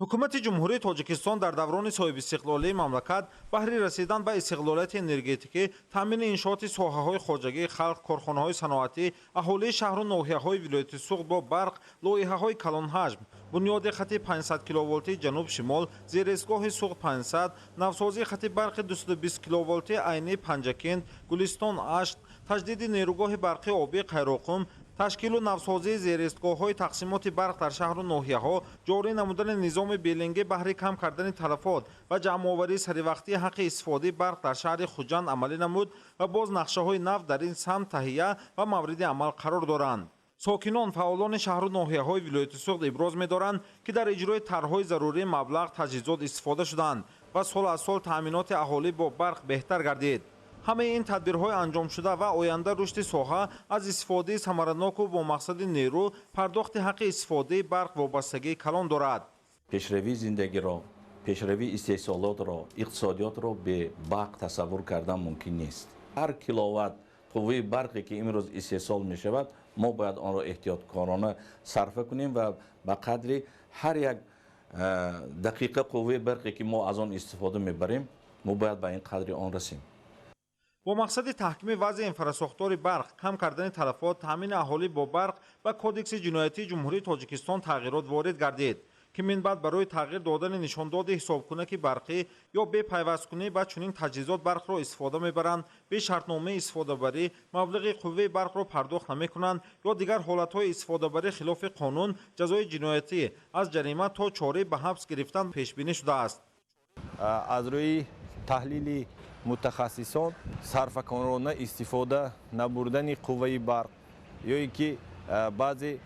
S18: Ҳукумати Ҷумҳурии Тоҷикистон дар даврони соҳибистиқлолии мамлакат баҳри расидан ба истиқлолияти энергетикӣ, таъмини иншооти соҳаҳои хоҷагии халқ, корхонаҳои саноатӣ, аҳолии шаҳру ноҳияҳои вилояти Суғд бо барқ, лоиҳаҳои калонҳаҷм, бунёди хати 500 киловолтии ҷануб-шимол, зеристгоҳи Суғд 500, навсозии хати барқи 220 киловолтии Айнӣ Панҷакент, Гулистон Ашт, таҷдиди нерӯгоҳи барқи обии Қайроқум, ташкилу навсозии зеристгоҳҳои тақсимоти барқ дар шаҳру ноҳияҳо, ҷорӣ намудани низоми белингӣ баҳри кам кардани талафот ва ҷамъоварии саривақтии ҳаққи истифодаи барқ дар шаҳри Хуҷанд амалӣ намуд ва боз нақшаҳои нав дар ин самт таҳия ва мавриди амал қарор доранд. Сокинон, фаъолони шаҳру ноҳияҳои вилояти Суғд иброз медоранд, ки дар иҷрои тарҳҳои зарурӣ маблағ, таҷҳизот истифода шуданд ва сол аз сол таъминоти аҳолӣ бо барқ беҳтар гардид. Ҳамаи ин тадбирҳои анҷомшуда ва оянда рушди соҳа аз истифодаи самараноку бо мақсади нерӯ, пардохти ҳаққи истифодаи барқ вобастагии калон дорад.
S19: Пешравии зиндагиро, пешравии истеҳсолотро, иқтисодиётро бе барқ тасаввур кардан мумкин нест. Ҳар киловатт қувваи барқе ки имрӯз истеҳсол мешавад, мо бояд онро эҳтиёткорона сарфа кунем ва ба қадри ҳар як дақиқа қувваи барқе ки мо аз он истифода мебарем, мо бояд ба ин қадри он расем.
S18: Бо мақсади таҳкими вазъи инфрасохтори барқ, кам кардани талафот, таъмини аҳолӣ бо барқ ба Кодекси ҷиноятии Ҷумҳурии Тоҷикистон тағйирот ворид гардид, ки минбаъд барои тағйир додани нишондоди ҳисобкунаки барқӣ ё бепайвасткунӣ ба чунин таҷҳизот барқро истифода мебаранд, бе шартномаи истифодабарӣ маблағи қувваи барқро пардохт намекунанд ё дигар ҳолатҳои истифодабарӣ хилофи қонун ҷазои ҷиноятӣ аз ҷарима то чорӣ ба ҳабс гирифтан пешбинӣ шудааст.
S20: Аз рӯи таҳлили мутахассисон, сарфакорона истифода набурдани қувваи барқ ё ин ки баъзе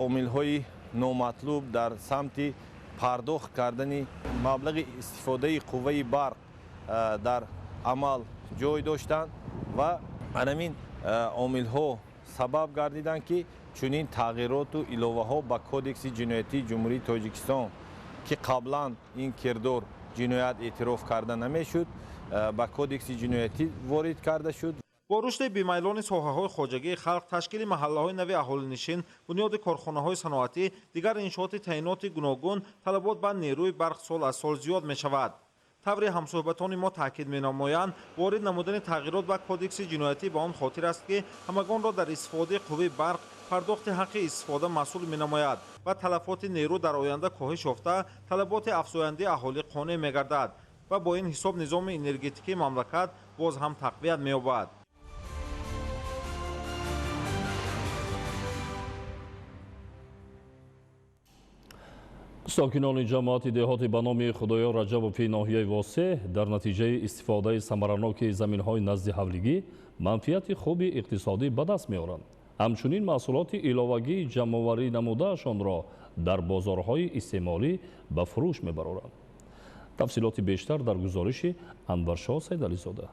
S20: омилҳои номатлуб дар самти пардохт кардани маблағи истифодаи қувваи барқ дар амал ҷой доштанд ва ҳамин омилҳо сабаб гардиданд, ки чунин тағйироту иловаҳо ба Кодекси ҷиноятии Ҷумҳурии Тоҷикистон, ки қаблан ин кирдор ҷиноят эътироф карда намешуд, ба Кодекси ҷиноятӣ ворид карда шуд.
S18: Бо рушди бемайлони соҳаҳои хоҷагии халқ, ташкили маҳаллаҳои нави аҳолинишин, бунёди корхонаҳои саноатӣ, дигар иншооти таъиноти гуногун, талабот ба нерӯи барқ сол аз сол зиёд мешавад. Таври ҳамсӯҳбатони мо таъкид менамоянд, ворид намудани тағйирот ба Кодекси ҷиноятӣ ба он хотир аст, ки ҳамагонро дар истифодаи қувваи барқ, пардохти ҳаққи истифода масъул менамояд ва талафоти нерӯ дар оянда коҳиш ёфта, талаботи афзояндаи аҳолӣ қонеъ мегардад ва бо ин ҳисоб низоми энергетикии мамлакат боз ҳам тақвият меёбад.
S2: Сокинони ҷамоати деҳоти ба номи Худоёр Раҷабови ноҳияи Восеъ дар натиҷаи истифодаи самараноки заминҳои назди ҳавлигӣ манфиати хуби иқтисодӣ ба даст меоранд. Ҳамчунин маҳсулоти иловагии ҷамъоварӣ намудаашонро дар бозорҳои истеъмолӣ ба фурӯш мебароранд. Тафсилоти бештар дар гузориши Анваршоҳ Сайдализода.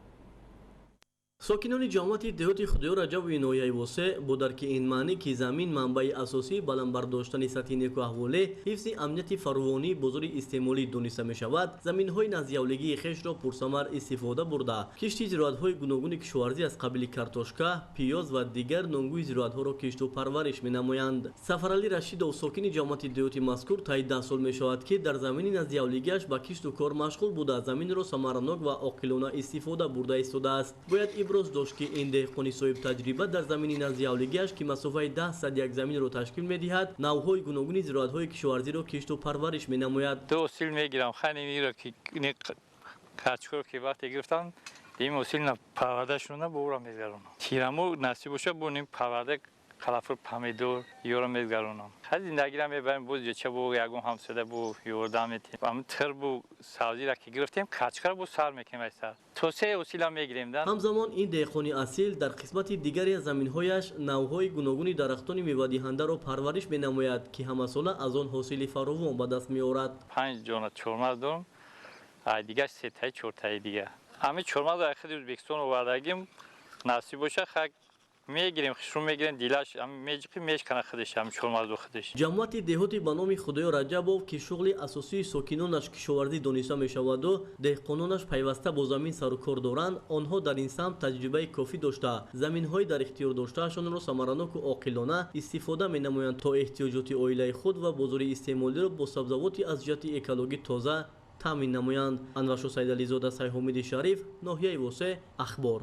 S21: Сокинони ҷамоати деҳоти Худоёр Раҷабови ноҳияи Восеъ бо дарки ин маънӣ, ки замин манбаи асосии баланд бардоштани сатҳи некуаҳволӣ, ҳифзи амнияти фаровонии бозори истеъмолӣ дониста мешавад, заминҳои наздиҳавлигии хешро пурсамар истифода бурда, кишти зироатҳои гуногуни кишоварзӣ аз қабили картошка, пиёз ва дигар номгӯи зироатҳоро кишту парвариш менамоянд. Сафаралӣ Рашидов, сокини ҷамоати деҳоти мазкур, таи 10 сол мешавад, ки дар замини наздиҳавлигиаш ба кишту кор машғул буда, заминро самаранок ва оқилона истифода бурда истодааст. Бояд иброз дошт, ки ин деҳқони соҳибтаҷриба дар замини наздиҳавлигиаш, ки масофаи 10 заминро ташкил медиҳад, навъҳои гуногуни зироатҳои кишоварзиро кишту парвариш менамояд.
S22: Ду усил мегирам, ханемиро ки качкоро ки вақте гирифтам, ин усил парвардашона бо ӯро мегзаронам. Тирамо насиб боша, бо ним парварда калафур, помидор ёро мегзаронам. Ҳар зиндагиро мебарем, боз ҷеча бо ягон ҳамсода бо ёрдам метем. Ҳамин тир бу сабзиро ки гирифтем, качкаро бо сар мекунем ай сар. То се усила мегирем.
S21: Ҳамзамон ин деҳқони асил дар қисмати дигари аз заминҳояш навъҳои гуногуни дарахтони мевадиҳандаро парвариш менамояд, ки ҳамасола аз он ҳосили фаровон ба даст меорад.
S22: 5 ҷона чормағз дорам, ай дигар 3таи 4таи дигар. Ҳамин чормағзро аз худи Ӯзбекистон овардагим, насиб боша хак мегирем, хушрӯ мегирем, дилаш меҷиқи мешкана худаш, ҳам чормағзу худаш.
S21: Ҷамоати деҳоти ба номи Худоёр Раҷабов, ки шуғли асосии сокинонаш кишоварзӣ дониста мешаваду деҳқононаш пайваста бо замин сару кор доранд, онҳо дар ин самт таҷрибаи кофӣ дошта, заминҳои дар ихтиёр доштаашонро самараноку оқилона истифода менамоянд, то эҳтиёҷоти оилаи худ ва бозори истеъмолиро бо сабзавоти аз ҷиҳати экологӣ тоза таъмин намоянд. Анваршоҳ Сайдализода, Сайҳомиди Шариф, ноҳияи Восеъ, Ахбор.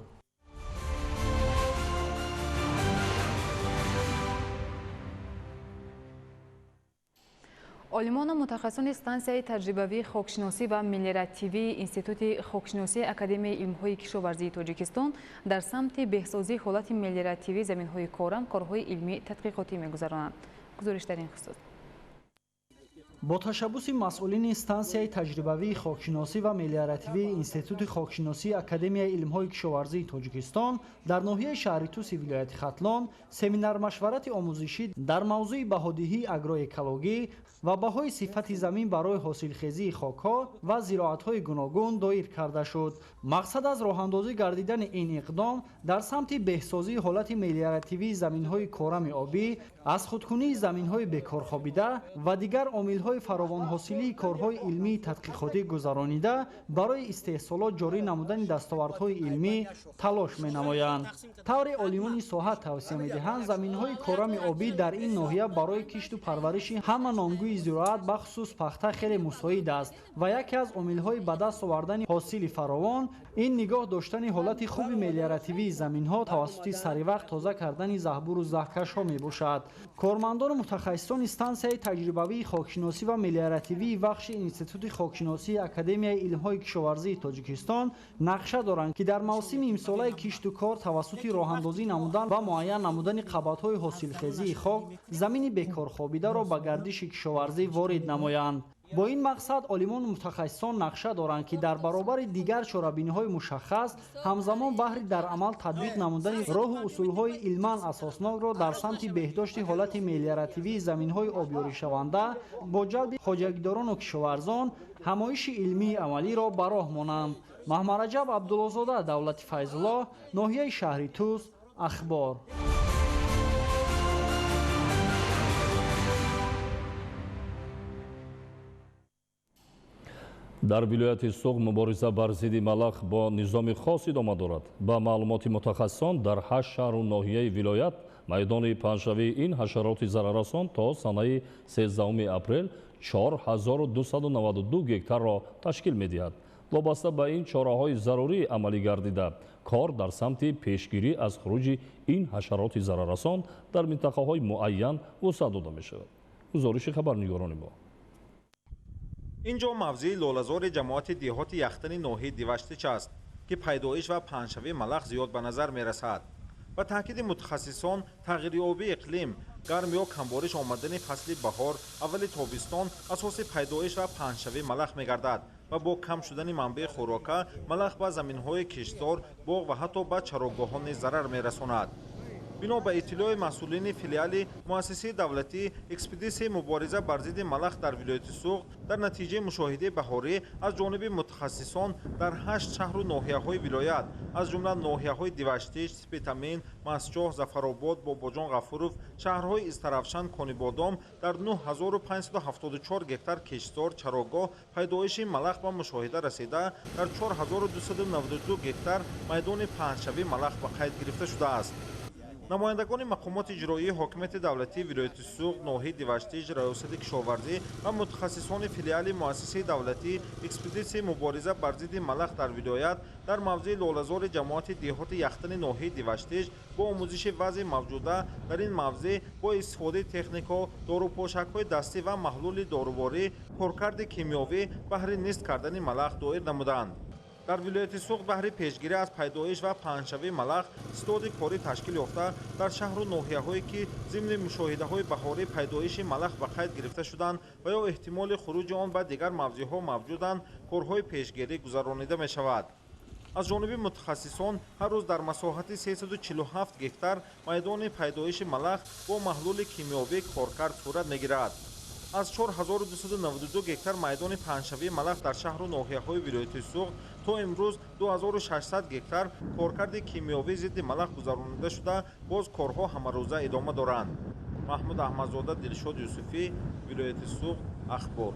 S1: Олимону мутахассисони стансияи таҷрибавии хокшиносӣ ва мелиоративии Институти хокшиносии Академияи илмҳои кишоварзии Тоҷикистон дар самти беҳсозии ҳолати мелиоративии заминҳои корам корҳои илмӣ тадқиқотӣ мегузаронанд. Гузориш дар ин хусус.
S23: Бо ташаббуси масъулини стансияи таҷрибавии хокшиносӣ ва мелиоративии Институти хокшиносии Академияи илмҳои кишоварзии Тоҷикистон дар ноҳияи шаҳри Туси вилояти Хатлон семинар-машварати омӯзишӣ дар мавзӯи баҳодиҳии агроэкологӣ ва баҳои сифати замин барои ҳосилхезии хокҳо ва зироатҳои гуногун доир карда шуд. Мақсад аз роҳандозӣ гардидани ин иқдом дар самти беҳсозии ҳолати мелиоративии заминҳои корами обӣ, аз худкунии заминҳои бекорхобида ва дигар омилҳои фаровонҳосилии корҳои илмии тадқиқотӣ гузаронида барои истеҳсолот ҷорӣ намудани дастовардҳои илмӣ талош менамоянд. Тавре олимони соҳа тавсия медиҳанд, заминҳои корами обӣ дар ин ноҳия барои кишту парвариши ҳама номгӯи зироат, бахусус пахта, хеле мусоид аст ва яке аз омилҳои ба даст овардани ҳосили фаровон ин нигоҳ доштани ҳолати хуби мелиоративии заминҳо тавассути саривақт тоза кардани заҳбуру заҳкашҳо мебошад. Кормандону мутахассисони стансияи таҷрибавии хокшиносӣ ва мелиоративии бахши Институти хокшиносии Академияи илмҳои кишоварзии Тоҷикистон нақша доранд, ки дар мавсими имсолаи кишту кор тавассути роҳандозӣ намудан ва муайян намудани қабатҳои ҳосилхезии хок замини бекорхобидаро ба гардиши кишоварзӣ ворид намоянд. Бо ин мақсад олимону мутахассисон нақша доранд, ки дар баробари дигар чорабиниҳои мушаххас ҳамзамон баҳри дар амал татбиқ намудани роҳу усулҳои илман асоснокро дар самти беҳдошти ҳолати мелиоративии заминҳои обёришаванда бо ҷалби хоҷагидорону кишоварзон ҳамоиши илмии амалиро ба роҳ монанд. Маҳмараҷаб Абдуллозода, Давлати Файзуллоҳ, ноҳияи шаҳри Тус, Ахбор.
S2: Дар вилояти Суғд мубориза бар зидди малах бо низоми хос идома дорад. Ба маълумоти мутахассисон, дар 8 шаҳру ноҳияи вилоят майдони паҳншавии ин ҳашароти зарарасон то санаи 13 апрел 4292 гектарро ташкил медиҳад. Вобаста ба ин чораҳои зарурӣ амалӣ гардида, кор дар самти пешгирӣ аз хуруҷи ин ҳашароти зарарасон дар минтақаҳои муайян вусъат дода мешавад. Гузориши хабарнигорони мо.
S18: Инҷо мавзеи лолазори ҷамоати деҳоти Яхтани ноҳияи Диваштич аст, ки пайдоиш ва паҳншавии малах зиёд ба назар мерасад. Ба таъкиди мутахассисон, тағйирёбии иқлим Гарм ё камбориш омадани фасли баҳор, аввали тобистон асоси пайдоиш ва паҳншавии малах мегардад ва бо кам шудани манбаи хӯрока малах ба заминҳои киштзор, боғ ва ҳатто ба чарогоҳон низ зарар мерасонад. Бино ба иттилои масъулини филиали муассисаи давлатии экспедитсияи мубориза бар зидди малах дар вилояти Суғд дар натиҷаи мушоҳидаи баҳорӣ аз ҷониби мутахассисон дар 8 шаҳру ноҳияҳои вилоят, аз ҷумла ноҳияҳои Диваштич, Спитамен, Мастчоҳ, Зафаробод, Бобоҷон Ғафуров, шаҳрҳои Истаравшан, Конибодом дар 9574 гектар киштзор, чарогоҳ пайдоиши малах ба мушоҳида расида, дар 4292 гектар майдони паҳншавии малах ба қайд гирифта шудааст. Намояндагони мақомоти иҷроии ҳокимияти давлатии вилояти Суғд, ноҳияи Диваштич, раёсати кишоварзӣ ва мутахассисони филиали муассисаи давлатии экспедитсияи мубориза бар зидди малах дар вилоят дар мавзеи Лолазори ҷамоати деҳоти Яхтани ноҳияи Диваштич бо омӯзиши вазъи мавҷуда дар ин мавзеъ бо истифодаи технико, дорупошакҳои дастӣ ва маҳлули доруворӣ, коркарди кимиёвӣ баҳри нест кардани малах доир намуданд. Дар вилояти Суғд баҳри пешгирӣ аз пайдоиш ва паҳншавии малах ситоди корӣ ташкил ёфта, дар шаҳру ноҳияҳое ки зимни мушоҳидаҳои баҳорӣ пайдоиши малах ба қайд гирифта шуданд ва ё эҳтимоли хуруҷи он ба дигар мавзеъҳо мавҷуданд, корҳои пешгирӣ гузаронида мешавад. Аз ҷониби мутахассисон ҳар рӯз дар масоҳати 347 гектар майдони пайдоиши малах бо маҳлули кимиёвӣ коркард сурат мегирад. Аз 4292 гектар майдони паҳншавии малах дар шаҳру ноҳияҳои вилояти Суғд то имрӯз 2600 гектар коркарди кимиёвӣ зидди малах гузаронида шуда, боз корҳо ҳамарӯза идома доранд. Маҳмуд Аҳмадзода, Дилшод Юсуфӣ, вилояти Суғд, Ахбор.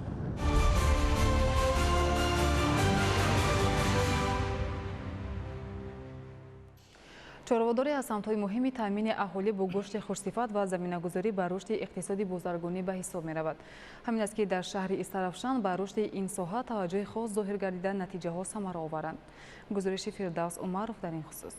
S1: Чорводорӣ аз самтҳои муҳими таъмини аҳолӣ бо гӯшти хушсифат ва заминагузорӣ ба рушди иқтисоди бозаргонӣ ба ҳисоб меравад. Ҳамин аст ки дар шаҳри Истаравшан ба рушди ин соҳа таваҷҷӯҳи хос зоҳир гардида, натиҷаҳо самараоваранд. Гузориши Фирдавс Умаров дар ин хусус.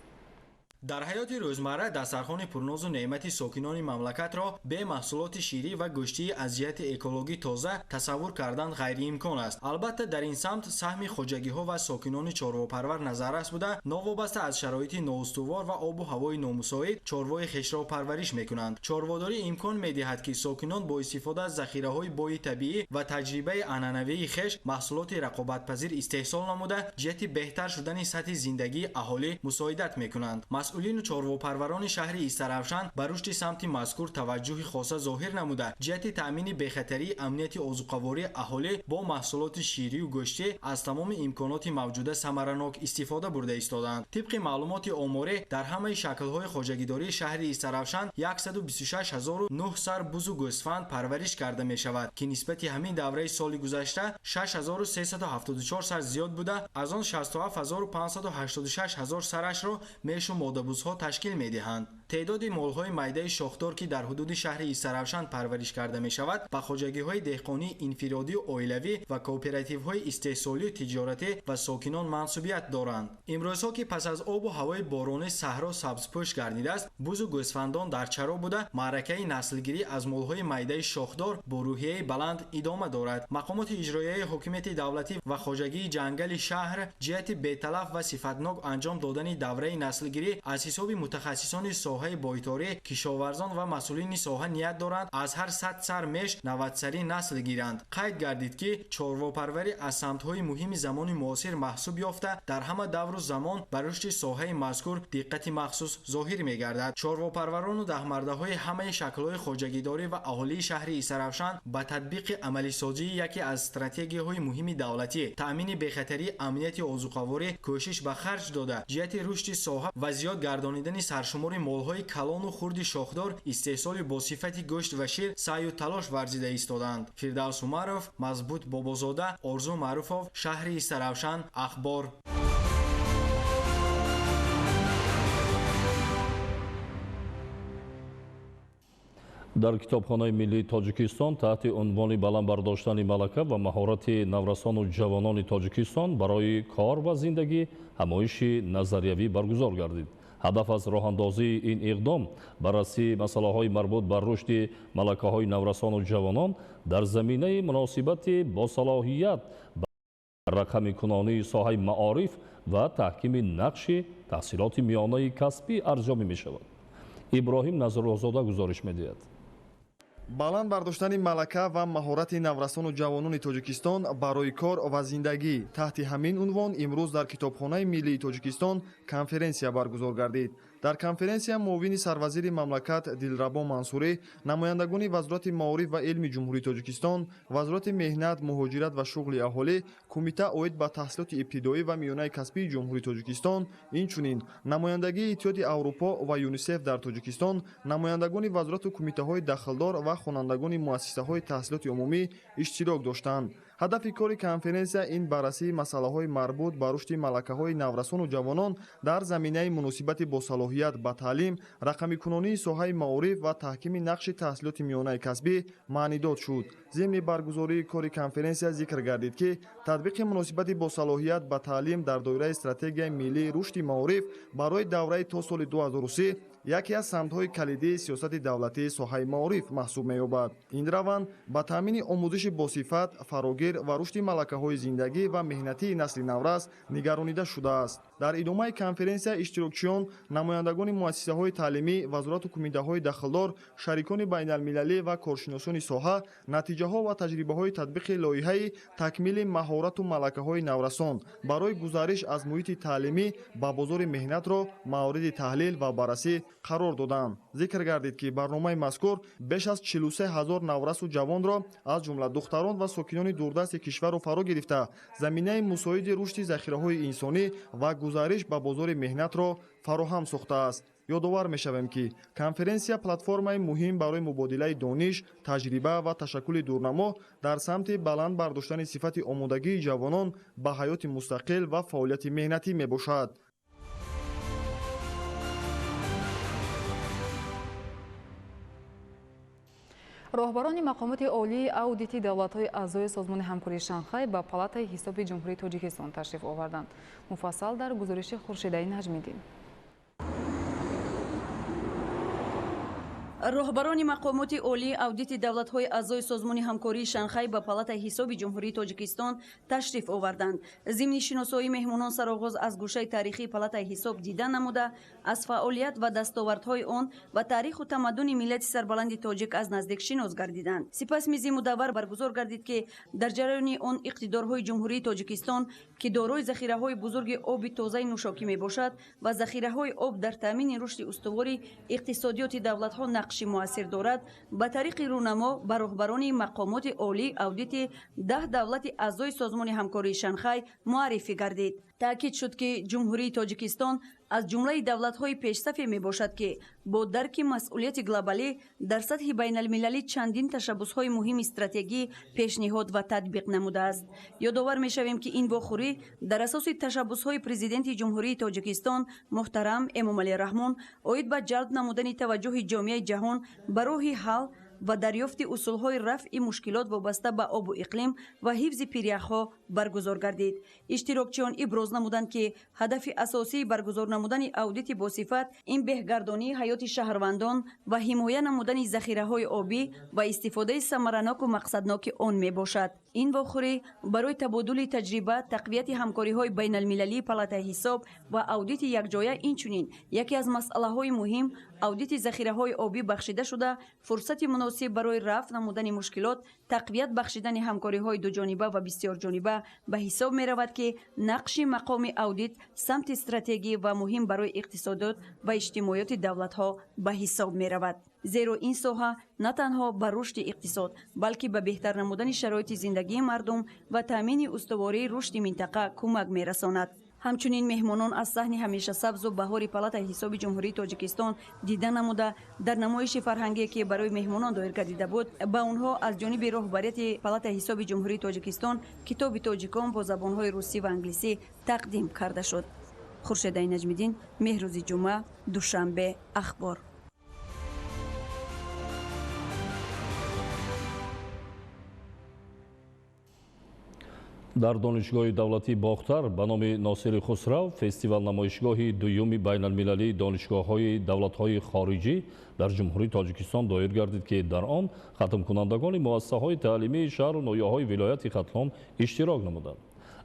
S17: Дар ҳаёти рӯзмарра дастархони пурнозу неъмати сокинони мамлакатро бе маҳсулоти ширӣ ва гӯштии аз ҷиҳати экологӣ тоза тасаввур кардан ғайриимкон аст. Албатта, дар ин самт саҳми хоҷагиҳо ва сокинони чорвопарвар назаррас буда, новобаста аз шароити ноустувор ва обу ҳавои номусоид чорвои хешро парвариш мекунанд. Чорводорӣ имкон медиҳад, ки сокинон бо истифода аз захираҳои бои табиӣ ва таҷрибаи анъанавии хеш маҳсулоти рақобатпазир истеҳсол намуда, ҷиҳати беҳтар шудани сатҳи зиндагии аҳолӣ мусоидат мекунанд. Масъулину чорвопарварони шаҳри Истаравшан ба рушди самти мазкур таваҷҷӯҳи хоса зоҳир намуда, ҷиҳати таъмини бехатарии амнияти озуқавории аҳолӣ бо маҳсулоти ширию гӯштӣ аз тамоми имконоти мавҷуда самаранок истифода бурда истодаанд. Тибқи маълумоти оморӣ, дар ҳамаи шаклҳои хоҷагидории шаҳри Истаравшан 126 009 сар бузу гӯсфанд парвариш карда мешавад, ки нисбати ҳамин давраи соли гузашта 6374 сар зиёд буда, аз он 67586 ҳазор сарашро мешу модабузҳо ташкил медиҳанд. Теъдоди молҳои майдаи шохдор, ки дар ҳудуди шаҳри Истаравшан парвариш карда мешавад, ба хоҷагиҳои деҳқонии инфиродию оилавӣ ва кооперативҳои истеҳсолию тиҷоратӣ ва сокинон мансубият доранд. Имрӯзҳо, ки пас аз обу ҳавои боронӣ саҳро сабзпӯш гардидааст, бузу гӯсфандон дар чаро буда, маъракаи наслгирӣ аз молҳои майдаи шохдор бо рӯҳияи баланд идома дорад. Мақомоти иҷроияи ҳокимияти давлатӣ ва хоҷагии ҷангали шаҳр ҷиҳати беталаф ва сифатнок анҷом додани давраи наслгирӣ аз ҳисоби мутахассисони соҳаи бойторӣ, кишоварзон ва масъулини соҳа ният доранд аз ҳар 100 сар меш 90 сари насл гиранд. Қайд гардид, ки чорвопарварӣ аз самтҳои муҳими замони муосир маҳсуб ёфта, дар ҳама давру замон ба рушди соҳаи мазкур диққати махсус зоҳир мегардад. Чорвопарварону даҳмардаҳои ҳамаи шаклҳои хоҷагидорӣ ва аҳолии шаҳри Истаравшан ба татбиқи амалисозии яке аз стратегияҳои муҳими давлатӣ, таъмини бехатарии амнияти озуқаворӣ кӯшиш ба харҷ дода, ҷиҳати рушди соҳа ва зиёд гардонидани саршумори молҳои калону хурди шохдор, истеҳсоли бо сифати гӯшт ва шир саъю талош варзида истодаанд. Фирдавс Умаров, Мазбут Бобозода, Орзу Маъруфов, шаҳри Истаравшан, Ахбор.
S2: Дар китобхонаи миллии Тоҷикистон таҳти унвони баланд бардоштани малака ва маҳорати наврасону ҷавонони Тоҷикистон барои кор ва зиндагӣ ҳамоиши назариявӣ баргузор гардид. Ҳадаф аз роҳандозии ин иқдом баррасии масъалаҳои марбут ба рушди малакаҳои наврасону ҷавонон дар заминаи муносибати босалоҳият ба рақамикунонии соҳаи маориф ва таҳкими нақши таҳсилоти миёнаи касбӣ арзёбӣ мешавад. Иброҳим Назруллоҳзода гузориш медиҳад.
S3: Баланд бардоштани малака ва маҳорати наврасону ҷавонони Тоҷикистон барои кор ва зиндагӣ. Таҳти ҳамин унвон имрӯз дар Китобхонаи миллии Тоҷикистон конференсия баргузор гардид. Дар конференсия муовини сарвазири мамлакат Дилрабо Мансурӣ, намояндагони Вазорати маориф ва илми Ҷумҳурии Тоҷикистон, Вазорати меҳнат, муҳоҷират ва шуғли аҳолӣ, Кумита оид ба таҳсилоти ибтидоӣ ва миёнаи касбии Ҷумҳурии Тоҷикистон, инчунин намояндагии Иттиҳоди Аврупо ва ЮНИСЕФ дар Тоҷикистон, намояндагони вазорату кумитаҳои дахлдор ва хонандагони муассисаҳои таҳсилоти умумӣ иштирок доштанд. Ҳадафи кори конференсия ин баррасии масъалаҳои марбут ба рушди малакаҳои наврасону ҷавонон дар заминаи муносибати босалоҳият ба таълим, рақамикунонии соҳаи маориф ва таҳкими нақши таҳсилоти миёнаи касбӣ маънидод шуд. Зимни баргузории кори конференсия зикр гардид, ки татбиқи муносибати босалоҳият ба таълим дар доираи стратегияи миллии рушди маориф барои давраи то соли 2030 яке аз самтҳои калидии сиёсати давлатии соҳаи маориф маҳсуб меёбад. Ин раванд ба таъмини омӯзиши босифат, фарогир ва рушди малакаҳои зиндагӣ ва меҳнатии насли наврас нигаронида шудааст. Дар идомаи конференсия иштирокчиён, намояндагони муассисаҳои таълимӣ, вазорату кумитаҳои дахлдор, шарикони байналмилалӣ ва коршиносони соҳа натиҷаҳо ва таҷрибаҳои татбиқи лоиҳаи такмили маҳорату малакаҳои наврасон барои гузариш аз муҳити таълимӣ ба бозори меҳнатро мавриди таҳлил ва баррасӣ қарор доданд. Зикр гардид, ки барномаи мазкур беш аз 43 ҳазор наврасу ҷавонро, аз ҷумла духтарон ва сокинони дурдасти кишварро фаро гирифта, заминаи мусоиди рушди захираҳои инсонӣ ва гузариш ба бозори меҳнатро фароҳам сохтааст. Ёдовар мешавем, ки конференсия платформаи муҳим барои мубодилаи дониш, таҷриба ва ташаккули дурнамо дар самти баланд бардоштани сифати омодагии ҷавонон ба ҳаёти мустақил ва фаъолияти меҳнатӣ мебошад.
S1: Роҳбарони мақомоти олии аудити давлатҳои аъзои Созмони ҳамкории Шанхай ба Палатаи ҳисоби Ҷумҳурии Тоҷикистон ташриф оварданд. Муфассал дар гузориши Хуршидаи Наҷмиддин.
S4: Роҳбарони мақомоти олии аудити давлатҳои аъзои Созмони ҳамкории Шанхай ба Палатаи ҳисоби Ҷумҳурии Тоҷикистон ташриф оварданд. Зимни шиносоии меҳмонон сароғоз аз гӯшаи таърихии Палатаи ҳисоб дида намуда, аз фаъолият ва дастовардҳои он ва таъриху тамаддуни миллати сарбаланди тоҷик аз наздик шинос гардиданд. Сипас мизи мудаввар баргузор гардид, ки дар ҷараёни он иқтидорҳои Ҷумҳурии Тоҷикистон, ки дорои захираҳои бузурги оби тозаи нӯшокӣ мебошад ва захираҳои об дар таъмини рушди устувори иқтисодиёти давлатҳо нақши муассир дорад, ба тариқи рӯнамо ба роҳбарони мақомоти олии аудити 10 давлати аъзои Созмони ҳамкории Шанхай муаррифӣ гардид. Таъкид шуд, ки Ҷумҳурии Тоҷикистон аз ҷумлаи давлатҳои пешсафе мебошад, ки бо дарки масъулияти глобалӣ дар сатҳи байналмилалӣ чандин ташаббусҳои муҳими стратегӣ пешниҳод ва татбиқ намудааст. Ёдовар мешавем, ки ин вохӯрӣ дар асоси ташаббусҳои Президенти Ҷумҳурии Тоҷикистон муҳтарам Эмомалӣ Раҳмон оид ба ҷалб намудани таваҷҷӯҳи ҷомеаи ҷаҳон ба роҳи ҳал ва дарёфти усулҳои рафъи мушкилот вобаста ба обу иқлим ва ҳифзи пиряхҳо баргузор гардид. Иштирокчиён иброз намуданд, ки ҳадафи асосии баргузор намудани аудити босифат ин беҳгардонии ҳаёти шаҳрвандон ва ҳимоя намудани захираҳои обӣ ва истифодаи самараноку мақсадноки он мебошад. Ин вохӯрӣ барои табодули таҷриба, тақвияти ҳамкориҳои байналмилалии Палатаи ҳисоб ва аудити якҷоя, инчунин яке аз масъалаҳои муҳим аудити захираҳои обӣ бахшида шуда, фурсати муносиб барои рафъ намудани мушкилот, тақвият бахшидани ҳамкориҳои дуҷониба ва бисёрҷониба ба ҳисоб меравад, ки нақши мақоми аудит самти стратегӣ ва муҳим барои иқтисодиёт ва иҷтимоиёти давлатҳо ба ҳисоб меравад. Зеро ин соҳа на танҳо ба рушди иқтисод, балки ба беҳтар намудани шароити зиндагии мардум ва таъмини устувории рушди минтақа кӯмак мерасонад. Ҳамчунин меҳмонон аз саҳни ҳамешасабзу баҳори Палатаи ҳисоби Ҷумҳурии Тоҷикистон дида намуда, дар намоиши фарҳангие, ки барои меҳмонон доир гардида буд, ба онҳо аз ҷониби роҳбарияти Палатаи ҳисоби Ҷумҳурии Тоҷикистон китоби тоҷикон бо забонҳои русӣ ва англисӣ тақдим карда шуд. Хуршедаи Наҷмиддин, Меҳрӯзи Ҷумъа, Душанбе, Ахбор.
S2: Дар Донишгоҳи давлатии Бохтар ба номи Носири Хусрав фестивал намоишгоҳи дуюми байналмилалии донишгоҳҳои давлатҳои хориҷӣ дар Ҷумҳурии Тоҷикистон доир гардид, ки дар он хатмкунандагони муассисаҳои таълимии шаҳру ноҳияҳои вилояти Хатлон иштирок намуданд.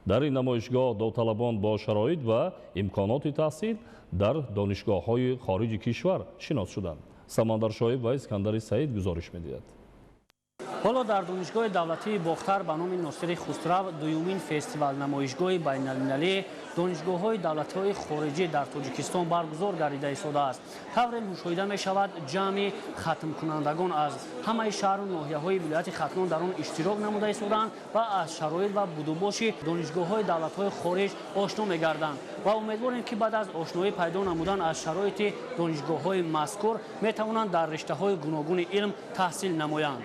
S2: Дар ин намоишгоҳ довталабон бо шароит ва имконоти таҳсил дар донишгоҳҳои хориҷи кишвар шинос шуданд. Самандар Шоиб ва Искандари Саид гузориш медиҳад.
S6: Ҳоло дар Донишгоҳи давлатии Бохтар ба номи Носири Хусрав дуюмин фестивал намоишгоҳи байналмилалии донишгоҳҳои давлатҳои хориҷӣ дар Тоҷикистон баргузор гардида истодааст. Тавре мушоҳида мешавад, ҷамъи хатмкунандагон аз ҳамаи шаҳру ноҳияҳои вилояти Хатлон дар он иштирок намуда истодаанд ва аз шароит ва будубоши донишгоҳҳои давлатҳои хориҷ ошно мегарданд ва умедворем, ки баъд аз ошноӣ пайдо намудан аз шароити донишгоҳҳои мазкур метавонанд дар риштаҳои гуногуни илм таҳсил намоянд.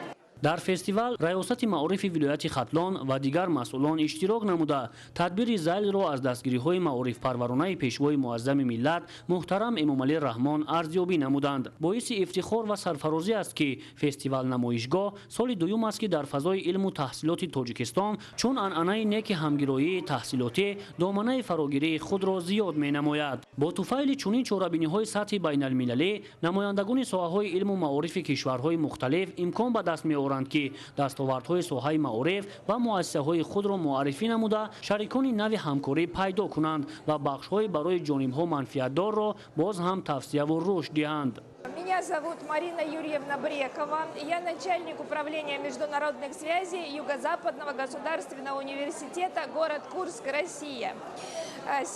S6: Дар фестивал Раёсати маорифи вилояти Хатлон ва дигар масъулон иштирок намуда, тадбири зайлро аз дастгириҳои маорифпарваронаи Пешвои муаззами миллат муҳтарам Эмомалӣ Раҳмон арзёбӣ намуданд. Боиси ифтихор ва сарфарозӣ аст, ки фестивал намоишгоҳ соли дуюм аст, ки дар фазои илму таҳсилоти Тоҷикистон чун анъанаи неки ҳамгироии таҳсилотӣ доманаи фарогирии худро зиёд менамояд. Бо туфайли чунин чорабиниҳои сатҳи байналмилалӣ намояндагони соҳаҳои илму маорифи кишварҳои мухталиф имкон ба даст меоранд, ки дастовардҳои соҳаи маориф ва муассисаҳои худро муаррифӣ намуда, шарикони нави ҳамкорӣ пайдо кунанд ва бахшҳои барои ҷонибҳо манфиатдорро боз ҳам тавсияву рушд диҳанд.
S5: Меня зовут Марина Юрьевна Брекова. Я начальник управления международных связей Юго-Западного государственного университета, город Курск, Россия.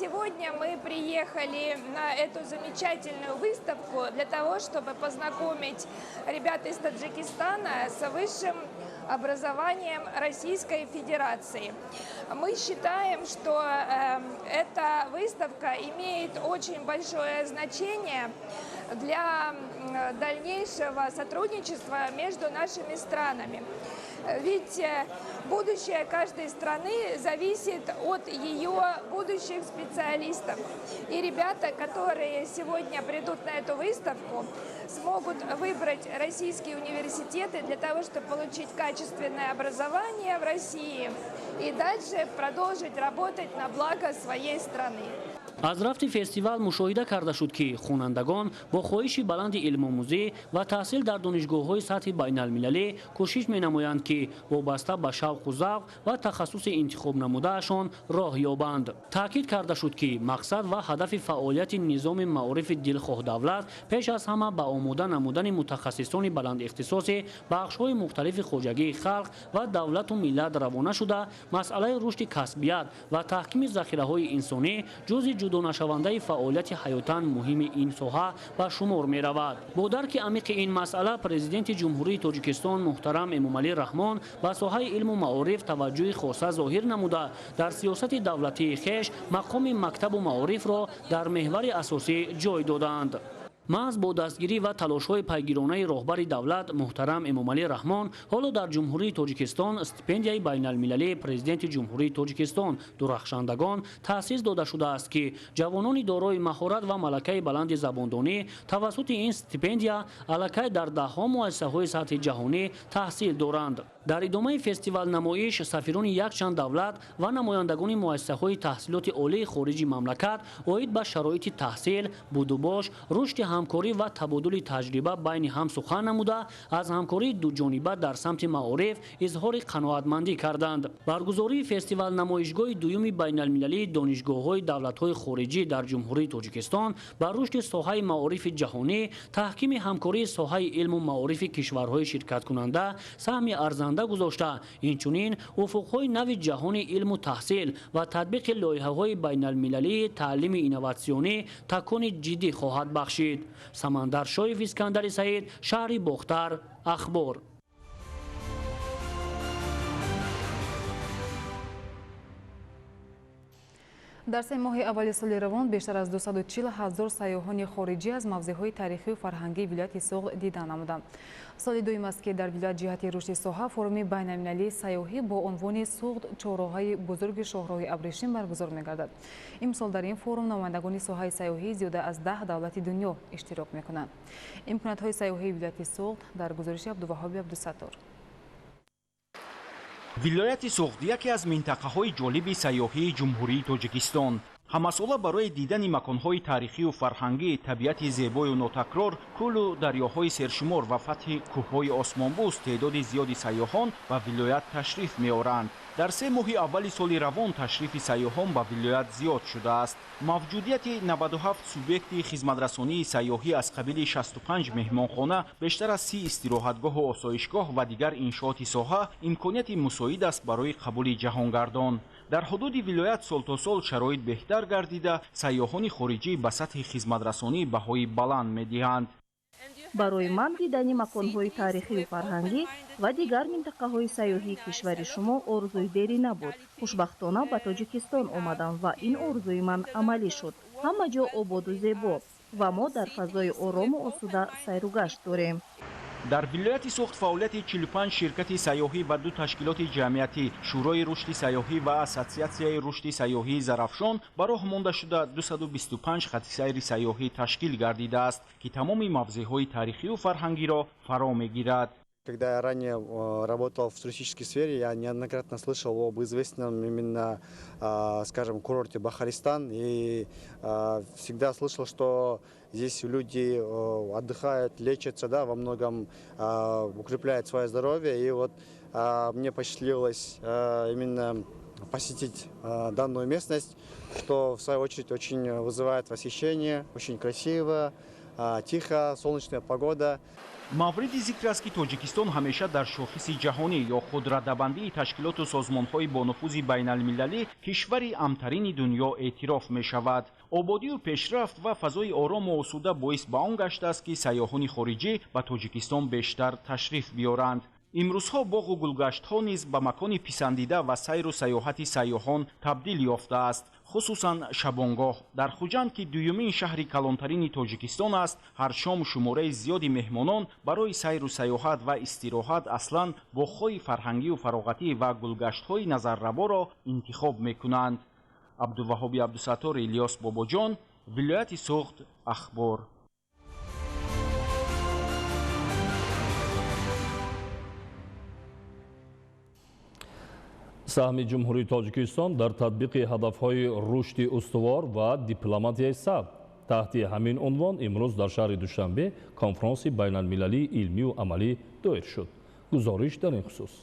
S5: Сегодня мы приехали на эту замечательную выставку для того, чтобы познакомить ребят из Таджикистана с высшим образованием Российской Федерации. Мы считаем, что эта выставка имеет очень большое значение для дальнейшего сотрудничества между нашими странами. Ведь будущее каждой страны зависит от ее будущих специалистов. И ребята, которые сегодня придут на эту выставку, смогут выбрать российские университеты для того, чтобы получить качественное образование в России и дальше продолжить работать на благо своей страны.
S6: Аз рафти фестивал мушоҳида карда шуд, ки хонандагон бо хоҳиши баланди илмомӯзӣ ва таҳсил дар донишгоҳҳои сатҳи байналмилалӣ кӯшиш менамоянд, ки вобаста ба шавқу завқ ва тахассуси интихобнамудаашон роҳ ёбанд. Таъкид карда шуд, ки мақсад ва ҳадафи фаъолияти низоми маорифи дилхоҳ-давлат пеш аз ҳама ба омода намудани мутахассисони баландихтисоси бахшҳои мухталифи хоҷагии халқ ва давлату миллат равона шуда, масъалаи рушди касбият ва таҳкими захираҳои инсонӣ ҷузъи ҷудонашавандаи фаъолияти ҳаётан муҳими ин соҳа ба шумор меравад. Бо дарки амиқи ин масъала Президенти Ҷумҳурии Тоҷикистон муҳтарам Эмомалӣ Раҳмон ба соҳаи илму маориф таваҷҷӯҳи хоса зоҳир намуда, дар сиёсати давлатии хеш мақоми мактабу маорифро дар меҳвари асосӣ ҷой додаанд. Маҳз бо дастгирӣ ва талошҳои пайгиронаи роҳбари давлат муҳтарам Эмомалӣ Раҳмон ҳоло дар Ҷумҳурии Тоҷикистон стипендияи байналмилалии Президенти Ҷумҳурии Тоҷикистон дурахшандагон таъсис дода шудааст, ки ҷавонони дорои маҳорат ва малакаи баланди забондонӣ тавассути ин стипендия аллакай дар даҳҳо муассисаҳои сатҳи ҷаҳонӣ таҳсил доранд. Дар идомаи фестивал-намоиш сафирони якчанд давлат ва намояндагони муассисаҳои таҳсилоти олии хориҷи мамлакат оид ба шароити таҳсил, будубош, рушди ҳамкорӣ ва табодули таҷриба байни ҳам сухан намуда, аз ҳамкории дуҷониба дар самти маориф изҳори қаноатмандӣ карданд. Баргузории фестивал-намоишгоҳи дуюми байналмилалии донишгоҳҳои давлатҳои хориҷӣ дар Ҷумҳурии Тоҷикистон ба рушди соҳаи маорифи ҷаҳонӣ, таҳкими ҳамкории соҳаи илму маорифи кишварҳои ширкаткунанда саҳми арзанда гузошта, инчунин уфуқҳои нави ҷаҳони илму таҳсил ва татбиқи лоиҳаҳои байналмилалии таълими инноватсионӣ такони ҷиддӣ хоҳад бахшид. Самандар Шоев, Искандари Саид, шаҳри Бохтар, Ахбор.
S1: Дар се моҳи аввали соли равон бештар аз 240 ҳазор сайёҳони хориҷӣ аз мавзеъҳои таърихию фарҳангии вилояти Суғд дида намуданд. Соли дуюм аст, ки дар вилоят ҷиҳати рушди соҳа форуми байналмилалии сайёҳӣ бо унвони Суғд чорроҳаи бузурги шоҳроҳи абрешим баргузор мегардад. Имсол дар ин форум намояндагони соҳаи сайёҳӣ зиёда аз 10 давлати дунё иштирок мекунанд. Имкониятҳои сайёҳии вилояти Суғд дар гузориши Абдуваҳоби Абдусаттор.
S8: Вилояти Суғд яке аз минтақаҳои ҷолиби сайёҳии Ҷумҳурии Тоҷикистон.
S7: Ҳамасола барои дидани маконҳои таърихию фарҳангӣ, табиати зебою нотакрор, кӯлу дарёҳои сершумор ва фатҳи кӯҳҳои осмонбӯс теъдоди зиёди сайёҳон ба вилоят ташриф меоранд. Дар 3 моҳи аввали соли равон ташрифи сайёҳон ба вилоят зиёд шудааст. Мавҷудияти 97 субъекти хизматрасонии сайёҳӣ аз қабили 65 меҳмонхона, бештар аз 30 истироҳатгоҳу осоишгоҳ ва дигар иншооти соҳа имконияти мусоид аст барои қабули ҷаҳонгардон. Дар ҳудуди вилоят сол то сол шароит беҳтар гардида, сайёҳони хориҷӣ ба сатҳи хизматрасонӣ баҳои баланд медиҳанд.
S8: Барои ман дидани маконҳои таърихию фарҳангӣ ва дигар минтақаҳои сайёҳии кишвари шумо орзуи дерӣ набуд. Хушбахтона ба Тоҷикистон омадам ва ин орзуи ман амалӣ шуд. Ҳама ҷо ободу зебо ва мо дар фазои орому осуда сайру гашт дорем.
S7: Дар вилояти Суғд фаъолияти 45 ширкати сайёҳӣ ва 2 ташкилоти ҷамъиятӣ, Шӯрои рушди сайёҳӣ ва Ассотсиатсияи рушди сайёҳии Зарафшон ба роҳ монда шуда 225 хати сайри сайёҳӣ ташкил гардидааст, ки тамоми мавзеъҳои таърихию фарҳангиро фаро мегирад.
S9: Когда я ранее работал в туристической сфере, я неоднократно слышал об известном именно, скажем, курорте Бахаристан. И всегда слышал, что здесь люди отдыхают, лечатся, да, во многом укрепляют свое здоровье. И вот мне посчастливилось именно посетить данную местность, что в свою очередь очень вызывает восхищение, очень красиво, тихо, солнечная погода.
S7: Мавриди зикр аст, ки Тоҷикистон ҳамеша дар шохиси ҷаҳонӣ ё худрадабандии ташкилоту созмонҳои бонуфузи байналмилалӣ кишвари амтарини дунё эътироф мешавад. Ободию пешрафт ва фазои орому осуда боис ба он гаштааст, ки сайёҳони хориҷӣ ба Тоҷикистон бештар ташриф биёранд. Имрӯзҳо боғу гулгаштҳо низ ба макони писандида ва сайру сайёҳати сайёҳон табдил ёфтааст. Хусусан шабонгоҳ. Дар Хуҷанд, ки дуюмин шаҳри калонтарини Тоҷикистон аст, ҳар шом шумораи зиёди меҳмонон барои сайру сайёҳат ва истироҳат аслан боғҳои фарҳангию фароғатӣ ва гулгаштҳои назарраборо интихоб мекунанд. Абдуваҳоби Абдусаттор, Илёс Бобоҷон, вилояти Суғд, Ахбор.
S2: Саҳми Ҷумҳурии Тоҷикистон дар татбиқи ҳадафҳои рушди устувор ва дипломатияи сабз. Таҳти ҳамин унвон имрӯз дар шаҳри Душанбе конфронси байналмилалии илмию амалӣ доир шуд. Гузориш дар ин хусус.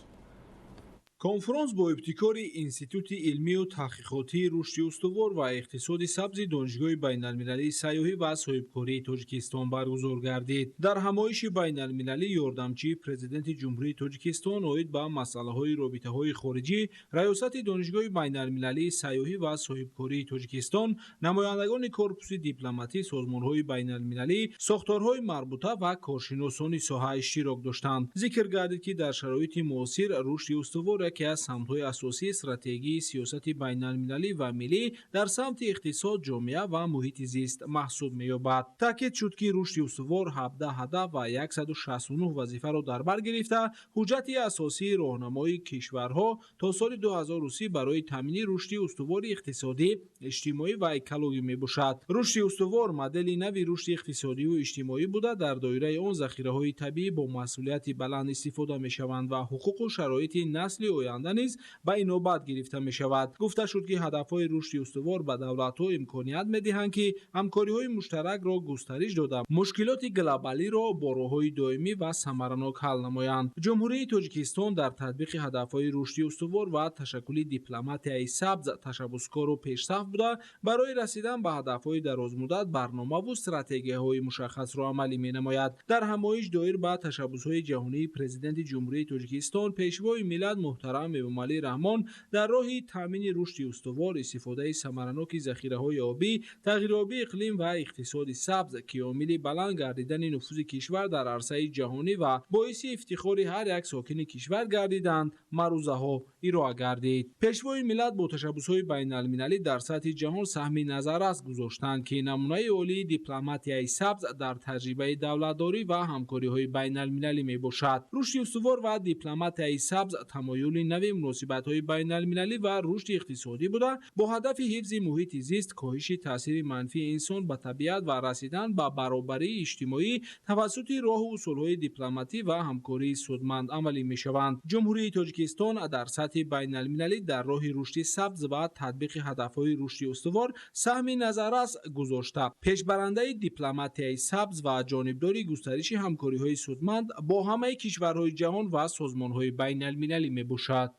S24: Конфронс бо ибтикори Институти илмию таҳқиқотии рушди устувор ва иқтисоди сабзи Донишгоҳи байналмилалии сайёҳӣ ва соҳибкории Тоҷикистон баргузор гардид. Дар ҳамоиши байналмилалӣ ёрдамчии президенти Ҷумҳурии Тоҷикистон оид ба масъалаҳои робитаҳои хориҷӣ, раёсати Донишгоҳи байналмилалии сайёҳӣ ва соҳибкории Тоҷикистон, намояндагони корпуси дипломатӣ, созмонҳои байналмилалӣ, сохторҳои марбута ва коршиносони соҳа иштирок доштанд. Зикр гардид, ки дар шароити муосир рушди устувор яке аз самтҳои асосии стратегии сиёсати байналмилалӣ ва миллӣ дар самти иқтисод, ҷомеа ва муҳити зист маҳсуб меёбад. Таъкид шуд, ки рушди устувор 17 ҳадаф ва 169 вазифаро дар бар гирифта, ҳуҷҷати асосии роҳнамои кишварҳо то соли 2030 барои таъмини рушди устувори иқтисодӣ, иҷтимоӣ ва экологӣ мебошад. Рушди устувор модели нави рушди иқтисодиву иҷтимоӣ буда, дар доираи он захираҳои табиӣ бо масъулияти баланд истифода мешаванд ва ҳуқуқу шароити насли оянда низ ба инобат гирифта мешавад. Гуфта шуд, ки ҳадафҳои рушди устувор ба давлатҳо имконият медиҳанд, ки ҳамкориҳои муштаракро густариш дода, мушкилоти глобалиро бо роҳҳои доимӣ ва самаранок ҳал намоянд. Ҷумҳурии Тоҷикистон дар татбиқи ҳадафҳои рушди устувор ва ташаккули дипломатияи сабз ташаббускору пешсаф буда, барои расидан ба ҳадафҳои дарозмуддат барномаву стратегияҳои мушаххасро амалӣ менамояд. Дар ҳамоиш доир ба ташаббусҳои ҷаҳонии президенти Ҷумҳурии Тоҷикистон, пешвои миллат муҳтарам Эмомалӣ Раҳмон дар роҳи таъмини рушди устувор, истифодаи самараноки захираҳои обӣ, тағйирёбии иқлим ва иқтисоди сабз, ки омили баланд гардидани нуфузи кишвар дар арсаи ҷаҳонӣ ва боиси ифтихори ҳар як сокини кишвар гардиданд, маърузаҳо ироа гардид. Пешвои миллат бо ташаббусҳои байналмилалӣ дар сатҳи ҷаҳон саҳми назаррас гузоштанд, ки намунаи олии дипломатияи сабз дар таҷрибаи давлатдорӣ ва ҳамкориҳои байналмилалӣ мебошад. Рушди устувор ва дипломатияи сабз тамоюли Усули нави муносибатҳои байналмилалӣ ва рушди иқтисодӣ буда, бо ҳадафи ҳифзи муҳити зист, коҳиши таъсири манфии инсон ба табиат ва расидан ба баробарии иҷтимоӣ тавассути роҳу усулҳои дипломатӣ ва ҳамкории судманд амалӣ мешаванд. Ҷумҳурии Тоҷикистон дар сатҳи байналмилалӣ дар роҳи рушди сабз ва татбиқи ҳадафҳои рушди устувор саҳми назаррас гузошта, пешбарандаи дипломатияи сабз ва ҷонибдори густариши ҳамкориҳои судманд бо ҳамаи кишварҳои ҷаҳон ва созмонҳои байналмилалӣ мебошад.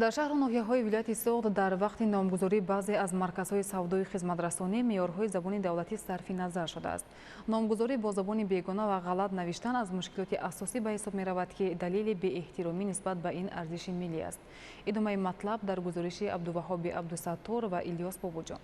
S1: Дар шаҳру ноҳияҳои вилояти Суғд дар вақти номгузорӣ баъзе аз марказҳои савдои хизматрасонӣ меъёрҳои забони давлатӣ сарфи назар шудааст. Номгузорӣ бо забони бегона ва ғалат навиштан аз мушкилоти асосӣ ба ҳисоб меравад, ки далели беэҳтиромӣ нисбат ба ин арзиши миллӣ аст. Идомаи матлаб дар гузориши Абдуваҳоби Абдусаттор ва Илёс Бобоҷон.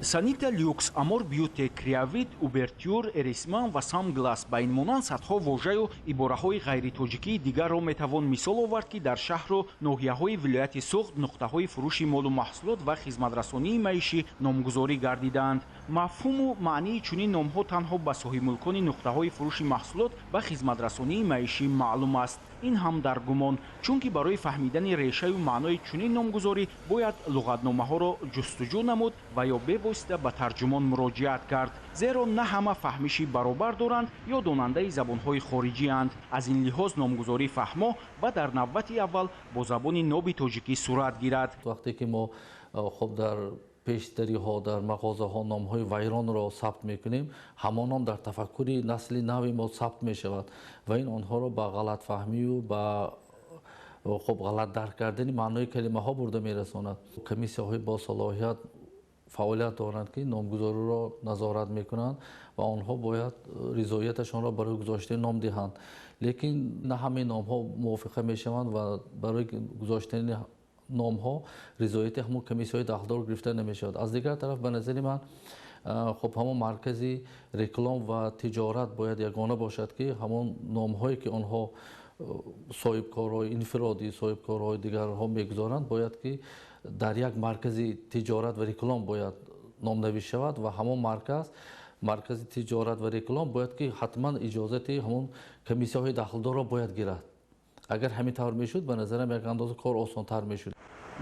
S7: Санита Люкс, Амор Бьюте, Креавит, Убертюр, Эрисман ва Самглас ба ин монанд садҳо вожаю ибораҳои ғайритоҷикии дигарро метавон мисол овард, ки дар шаҳру ноҳияҳои вилояти Суғд нуқтаҳои фурӯши молу маҳсулот ва хизматрасонии маишӣ номгузорӣ гардидаанд. Мафҳуму маънии чунин номҳо танҳо ба соҳибмулкони нуқтаҳои фурӯши маҳсулот ва хизматрасонии маишӣ маълум аст. Ин ҳам дар гумон, чунки барои фаҳмидани решаю маънои чунин номгузорӣ бояд луғатномаҳоро ҷустуҷӯ намуд ва ё бевосита ба тарҷумон муроҷиат кард, зеро на ҳама фаҳмиши баробар доранд ё донандаи забонҳои хориҷианд. Аз ин лиҳоз номгузорӣ фаҳмо ва дар навбати аввал бо забони ноби тоҷикӣ сурат гирад.
S10: Вақте ки мо хуб дар пешдариҳо, дар мағозаҳо номҳои вайронро сабт мекунем, ҳамон ном дар тафаккури насли нави мо сабт мешавад ва ин онҳоро ба ғалатфаҳмию ба хуб ғалат дарк кардани маънои калимаҳо бурда мерасонад. Комиссияҳои босалоҳият фаъолият доранд, ки номгузориро назорат мекунанд ва онҳо бояд ризояташонро барои гузоштани ном диҳанд. Лекин на ҳамаи номҳо мувофиқа мешаванд ва барои гузоштани номҳо ризояти ҳамон комиссияҳои дахлдор гирифта намешавад. Аз дигар тараф, ба назари ман, хуб ҳамон маркази реклам ва тиҷорат бояд ягона бошад, ки ҳамон номҳое ки онҳо соҳибкорҳои инфиродӣ, соҳибкорҳои дигарҳо мегузоранд, бояд ки дар як маркази тиҷорат ва реклам бояд номнавис шавад ва ҳамон марказ, маркази тиҷорат ва реклам бояд ки ҳатман иҷозати ҳамон комиссияҳои дахлдорро бояд гирад. Агар ҳамин тавр мешуд, ба назарам як андоза кор осонтар мешуд.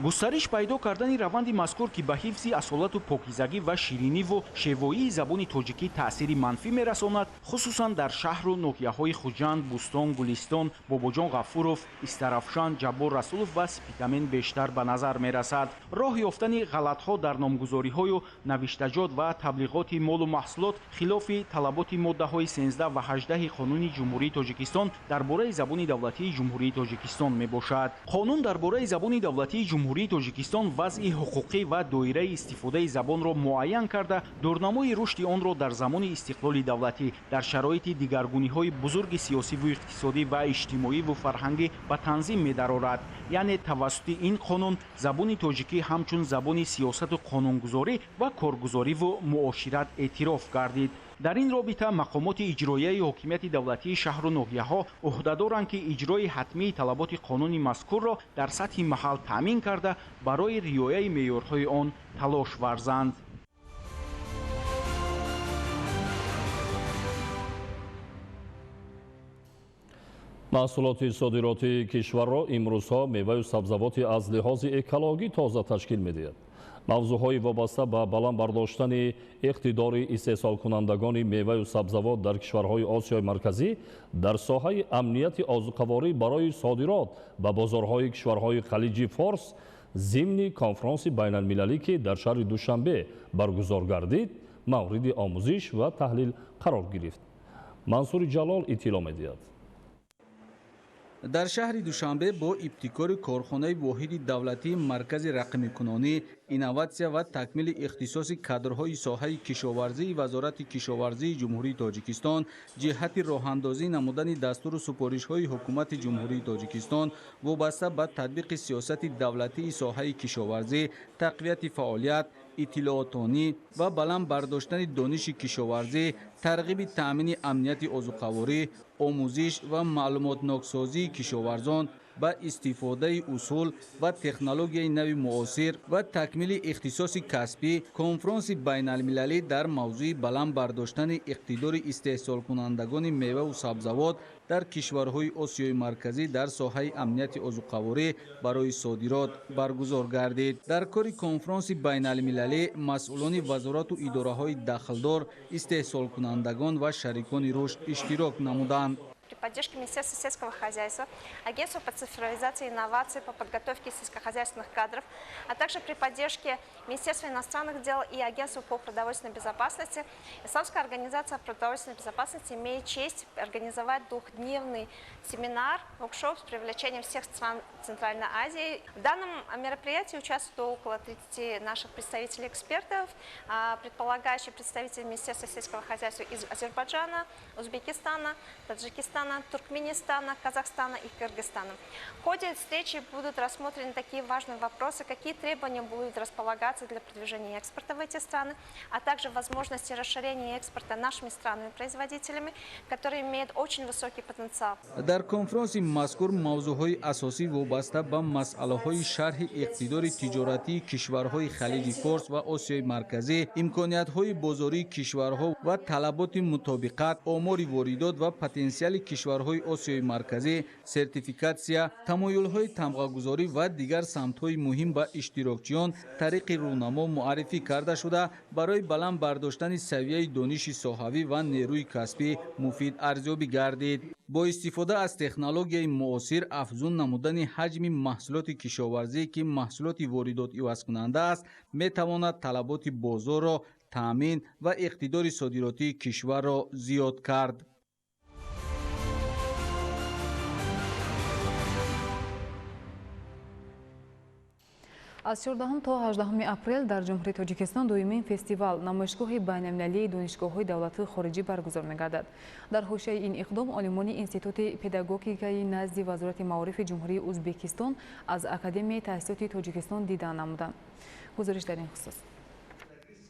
S7: Густариш пайдо кардани раванди мазкур, ки ба ҳифзи асолату покизагӣ ва шириниву шевоии забони тоҷикӣ таъсири манфӣ мерасонад, хусусан дар шаҳру ноҳияҳои Хуҷанд, Бӯстон, Гулистон, Бобоҷон Ғафуров, Истарафшан, Ҷаббор Расулов ва Спитамен бештар ба назар мерасад. Роҳ ёфтани ғалатҳо дар номгузориҳою навиштаҷот ва таблиғоти молу маҳсулот хилофи талаботи моддаҳои 13 ва 18 Қонуни Ҷумҳурии Тоҷикистон дар бораи забони давлатии Ҷумҳурии Тоҷикистон мебошад. Қонун дар бораи забони давлатии Ҷумҳурии Тоҷикистон вазъи ҳуқуқӣ ва доираи истифодаи забонро муайян карда, дурнамои рушди онро дар замони истиқлоли давлатӣ дар шароити дигаргуниҳои бузурги сиёсиву иқтисодӣ ва иҷтимоиву фарҳангӣ ба танзим медарорад. Яъне тавассути ин қонун забони тоҷикӣ ҳамчун забони сиёсату қонунгузорӣ ва коргузориву муошират эътироф гардид. Дар ин робита мақомоти иҷроияи ҳокимияти давлатии шаҳру ноҳияҳо ӯҳдадоранд, ки иҷрои ҳатмии талаботи қонуни мазкурро дар сатҳи маҳал таъмин карда, барои риояи меъёрҳои он талош варзанд.
S2: Маҳсулоти содиротии кишварро имрӯзҳо меваю сабзавоти аз лиҳози экологӣ тоза ташкил медиҳад. Мавзӯъҳои вобаста ба баланд бардоштани иқтидори истеҳсолкунандагони меваю сабзавот дар кишварҳои Осиёи Марказӣ дар соҳаи амнияти озуқаворӣ барои содирот ба бозорҳои кишварҳои Халиҷи Форс зимни конфронси байналмилалӣ, ки дар шаҳри Душанбе баргузор гардид, мавриди омӯзиш ва таҳлил қарор гирифт. Мансури Ҷалол иттилоъ медиҳад.
S11: Дар шаҳри Душанбе бо ибтикори корхонаи воҳиди давлатии маркази рақамикунонӣ, инноватсия ва такмили ихтисоси кадрҳои соҳаи кишоварзии Вазорати кишоварзии Ҷумҳурии Тоҷикистон ҷиҳати роҳандозӣ намудани дастуру супоришҳои Ҳукумати Ҷумҳурии Тоҷикистон вобаста ба татбиқи сиёсати давлатии соҳаи кишоварзӣ, тақвияти фаъолият, иттилоотонӣ ва баланд бардоштани дониши кишоварзӣ, тарғиби таъмини амнияти озуқаворӣ, омӯзиш ва маълумотноксозии кишоварзон ба истифодаи усул ва технологияи нави муосир ва такмили ихтисоси касбӣ конфронси байналмилалӣ дар мавзӯи баланд бардоштани иқтидори истеҳсолкунандагони меваву сабзавот дар кишварҳои Осиёи Марказӣ дар соҳаи амнияти озуқаворӣ барои содирот баргузор гардид. Дар кори конфронси байналмилалӣ масъулони вазорату идораҳои дахлдор, истеҳсолкунандагон ва шарикони рушд иштирок намуданд.
S12: При поддержке Министерства сельского хозяйства, Агентства по цифровизации и инновации по подготовке сельскохозяйственных кадров, а также при поддержке Министерства иностранных дел и Агентства по продовольственной безопасности, Исламская организация продовольственной безопасности имеет честь организовать двухдневный семинар, воркшоп с привлечением всех стран Центральной Азии. В данном мероприятии участвуют около 30 наших представителей-экспертов, предполагающие представители Министерства сельского хозяйства из Азербайджана, Узбекистана, Таджикистана, Туркменистана, Казахстана и Кыргызстана. В ходе встречи будут рассмотрены такие важные вопросы, какие требования будут располагаться для продвижения экспорта в эти страны, а также возможности расширения экспорта нашими странами-производителями, которые имеют очень высокий потенциал.
S11: Дар конфронси мазкур мавзӯъҳои асосӣ вобаста ба масъалаҳои шарҳи иқтидори тиҷоратии кишварҳои Халиҷи Форс ва Осиёи Марказӣ, имкониятҳои бозории кишварҳо ва талаботи мутобиқат, омори воридот ва потенсиали кишварҳои Осиёи Марказӣ, сертификатсия, тамоюлҳои тамғагузорӣ ва дигар самтҳои муҳим ба иштирокчиён тариқи рӯнамо муаррифӣ карда шуда, барои баланд бардоштани савияи дониши соҳавӣ ва нерӯи касбӣ муфид арзёбӣ гардид. Бо истифода аз технологияи муосир афзун намудани ҳаҷми маҳсулоти кишоварзӣ, ки маҳсулоти воридот ивазкунанда аст, метавонад талаботи бозорро таъмин ва иқтидори содиротии кишварро зиёд кард.
S1: Аз 14 то 18 апрел дар Ҷумҳурии Тоҷикистон дуюмин фестивал намоишгоҳи байналмилалии донишгоҳҳои давлатии хориҷӣ баргузор мегардад. Дар ҳошияи ин иқдом олимони Институти педагогикаи назди Вазорати маорифи Ҷумҳурии Узбекистон аз Академияи таҳсилоти Тоҷикистон дидан намуданд. Гузориш дар ин хусус.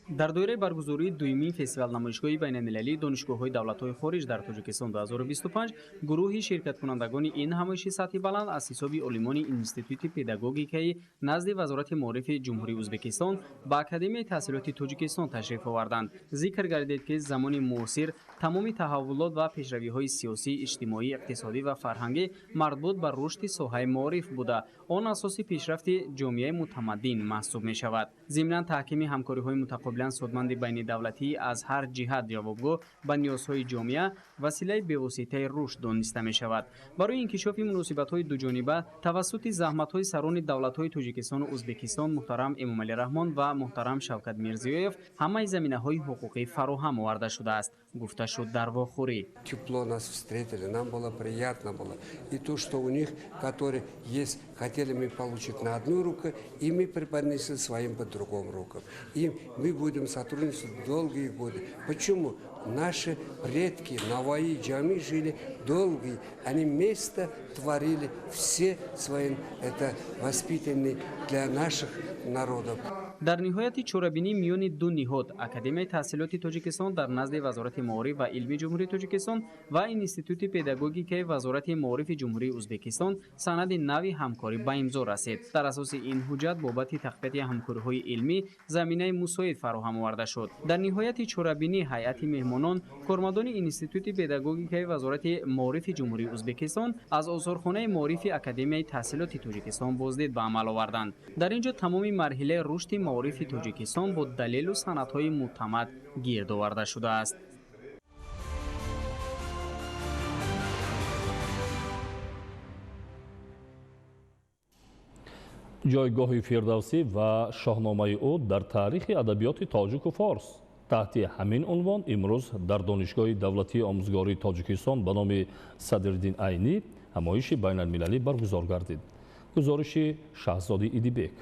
S13: Дар доираи баргузории дуюмин фестивал намоишгоҳи байналмилалии донишгоҳҳои давлатҳои хориҷ дар Тоҷикистон 2025 гурӯҳи ширкаткунандагони ин ҳамоиши сатҳи баланд аз ҳисоби олимони Институти педагогикаи назди Вазорати маорифи Ҷумҳурии Узбекистон ба Академияи таҳсилоти Тоҷикистон ташриф оварданд. Зикр гардид, ки замони муосир тамоми таҳаввулот ва пешравиҳои сиёсӣ, иҷтимоӣ, иқтисодӣ ва фарҳангӣ марбут ба рушди соҳаи маориф буда, он асоси пешрафти ҷомеаи мутамаддин маҳсуб мешавад. Зимнан таҳкими ҳамкориҳои мутақобилан судманди байнидавлатӣ аз ҳар ҷиҳат ҷавобгӯ ба ниёзҳои ҷомеа василаи бевоситаи рушд дониста мешавад. Барои инкишофи муносибатҳои дуҷониба тавассути заҳматҳои сарони давлатҳои Тоҷикистону Узбекистон муҳтарам Эмомалӣ Раҳмон ва муҳтарам Шавкат Мирзиёев ҳамаи заминаҳои ҳуқуқӣ фароҳам оварда шудааст, гуфта шуд дар вохӯрӣ.
S14: Тепло нас встретили, нам было приятно было. И то, что у них, которые есть, хотели мы получить на одну руку, и мы преподнесли своим по другому рукам. И мы будем сотрудничать долгие годы. Почему? Наши предки Навои, Джами жили долгие. Они вместе творили все свои, это воспитанные для наших народов.
S13: Дар ниҳояти чорабинӣ миёни ду ниҳод Академияи таҳсилоти Тоҷикистон дар назди Вазорати маориф ва илми Ҷумҳурии Тоҷикистон ва Институти педагогикаи Вазорати маорифи Ҷумҳурии Узбекистон санади нави ҳамкорӣ ба имзо расид. Дар асоси ин ҳуҷҷат бобати тақвияти ҳамкориҳои илмӣ заминаи мусоид фароҳам оварда шуд. Дар ниҳояти чорабинӣ ҳайати меҳмонон, кормандони Институти педагогикаи Вазорати маорифи Ҷумҳурии Узбекистон аз осорхонаи маорифи Академияи таҳсилоти Тоҷикистон боздид ба амал оварданд. Дар ин ҷо тамоми марҳилаи рушди маорифи Тоҷикистон бо далелу санадҳои мӯътамад гирд оварда шудааст.
S2: Ҷойгоҳи Фирдавсӣ ва шоҳномаи ӯ дар таърихи адабиёти тоҷику форс таҳти ҳамин унвон имрӯз дар Донишгоҳи давлатии омӯзгории Тоҷикистон ба номи Садриддин Айнӣ ҳамоиши байналмилалӣ баргузор гардид. Гузориши Шаҳзоди Идибек.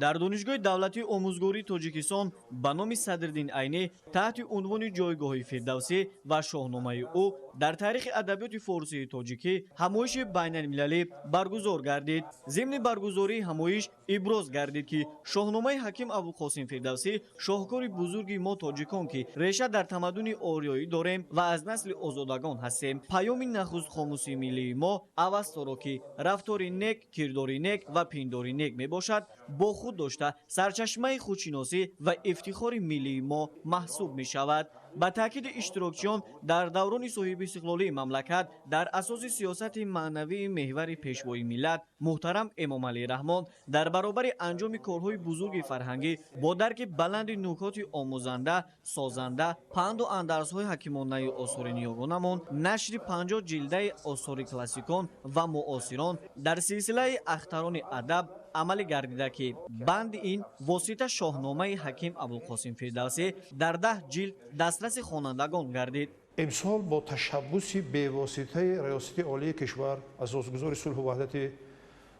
S15: Дар Донишгоҳи давлатии омӯзгории Тоҷикистон ба номи Садриддин Айнӣ таҳти унвони ҷойгоҳи Фирдавсӣ ва шоҳномаи ӯ дар таърихи адабиёти форсии тоҷикӣ ҳамоиши байналмилалӣ баргузор гардид. Зимни баргузории ҳамоиш иброз гардид, ки шоҳномаи ҳаким Абулқосим Фирдавсӣ шоҳкори бузурги мо тоҷикон, ки реша дар тамаддуни ориёӣ дорем ва аз насли озодагон ҳастем, паёми нахуст хомусии миллии мо Авасторо, ки рафтори нек, кирдори нек ва пиндори нек мебошад, бо худ дошта сарчашмаи худшиносӣ ва ифтихори миллии мо маҳсуб мешавад. Ба таъкиди иштирокчиён, дар даврони соҳибистиқлолии мамлакат дар асоси сиёсати маънавии меҳвари пешвои миллат муҳтарам Эмомалӣ Раҳмон дар баробари анҷоми корҳои бузурги фарҳангӣ бо дарки баланди нукоти омӯзанда, созанда, панду андарзҳои ҳакимонаи осори ниёгонамон, нашри 50 ҷилдаи осори классикон ва муосирон дар силсилаи ахтарони адаб амалӣ гардида, ки банди ин восита шоҳномаи ҳаким Абулқосим Фирдавсӣ дар 10 ҷилд дастраси хонандагон гардид.
S16: Имсол бо ташаббуси бевоситаи Раёсати Олии кишвар, асосгузори сулҳу ваҳдати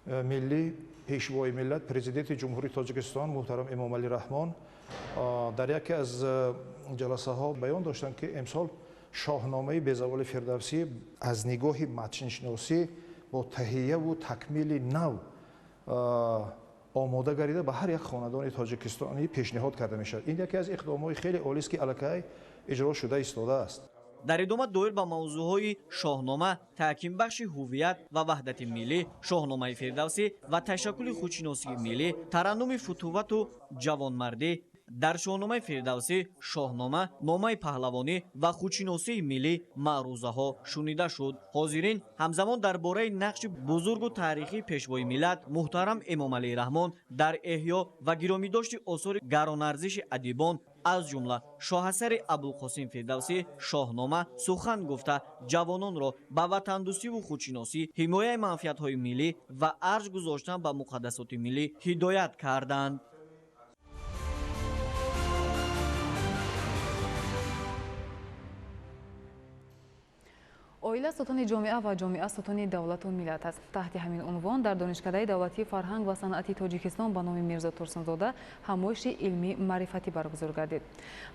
S16: миллӣ, пешвои миллат, Президенти Ҷумҳурии Тоҷикистон муҳтарам Эмомалӣ Раҳмон дар яке аз ҷаласаҳо баён доштанд, ки имсол шоҳномаи безаволи Фирдавсӣ аз нигоҳи матншиносӣ бо таҳияву такмили нав омода гардида ба ҳар як хонадони тоҷикистонӣ пешниҳод карда мешавад. Ин яке аз иқдомҳои хеле олист, ки аллакай иҷро шуда истодааст.
S15: Дар идома доир ба мавзӯъҳои шоҳнома, таҳкимбахши ҳуввият ва ваҳдати миллӣ, шоҳномаи Фирдавсӣ ва ташаккули худшиносии миллӣ, тараннуми футувату ҷавонмардӣ дар шоҳномаи Фирдавсӣ, шоҳнома, номаи паҳлавонӣ ва худшиносии миллӣ маърузаҳо шунида шуд. Ҳозирин ҳамзамон дар бораи нақши бузургу таърихии пешвои миллат муҳтарам Эмомалӣ Раҳмон дар эҳё ва гиромидошти осори гаронарзиши адибон, аз ҷумла шоҳасари Абулқосим Фирдавсӣ шоҳнома сухан гуфта, ҷавононро ба ватандӯстиву худшиносӣ, ҳимояи манфиатҳои миллӣ ва арҷ гузоштан ба муқаддасоти миллӣ ҳидоят карданд.
S1: Оила сутуни ҷомеа ва ҷомеа сутуни давлату миллат аст. Таҳти ҳамин унвон дар Донишкадаи давлатии фарҳанг ва санъати Тоҷикистон ба номи Мирзо Турсунзода ҳамоиши илмӣ маърифатӣ баргузор гардид.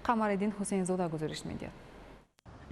S1: Қамариддин Ҳусейнзода гузориш медиҳад.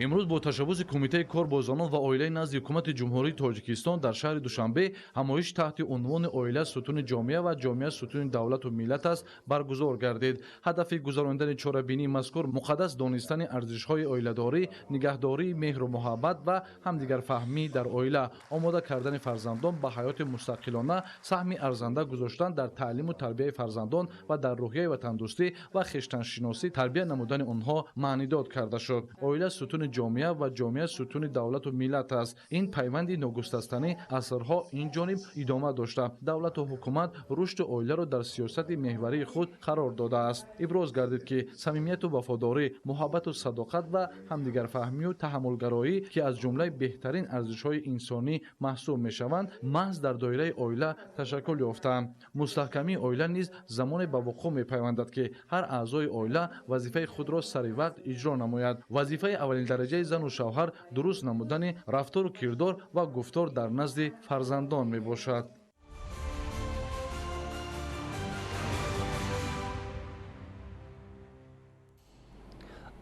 S19: Имрӯз бо ташаббуси Кумитаи кор бо занон ва оилаи назди Ҳукумати Ҷумҳурии Тоҷикистон дар шаҳри Душанбе ҳамоиш таҳти унвони «Оила сутуни ҷомеа ва ҷомеа сутуни давлату миллат аст» баргузор гардид. Ҳадафи гузаронидани чорабинии мазкур муқаддас донистани арзишҳои оиладорӣ, нигаҳдории меҳру муҳаббат ва ҳамдигарфаҳмӣ дар оила, омода кардани фарзандон ба ҳаёти мустақилона, саҳми арзанда гузоштан дар таълиму тарбияи фарзандон ва дар рӯҳияи ватандӯстӣ ва хештаншиносӣ тарбия намудани онҳо маънидод карда шуд. Оила сутуни ҷомеа ва ҷомеа сутуни давлату миллат аст. Ин пайванди ногусастанӣ асрҳо ин ҷониб идома дошта, давлату ҳукумат рушди оиларо дар сиёсати меҳварии худ қарор додааст. Иброз гардид, ки самимияту вафодорӣ, муҳаббату садоқат ва ҳамдигарфаҳмию таҳаммулгароӣ, ки аз ҷумлаи беҳтарин арзишҳои инсонӣ маҳсуб мешаванд, маҳз дар доираи оила ташаккул ёфтаанд. Мустаҳкамии оила низ замоне ба вуқӯъ мепайвандад, ки ҳар аъзои оила вазифаи худро сари вақт иҷро намояд. Вазифаи аввалин дараҷаи зану шавҳар дуруст намудани рафтору кирдор ва гуфтор дар назди фарзандон мебошад.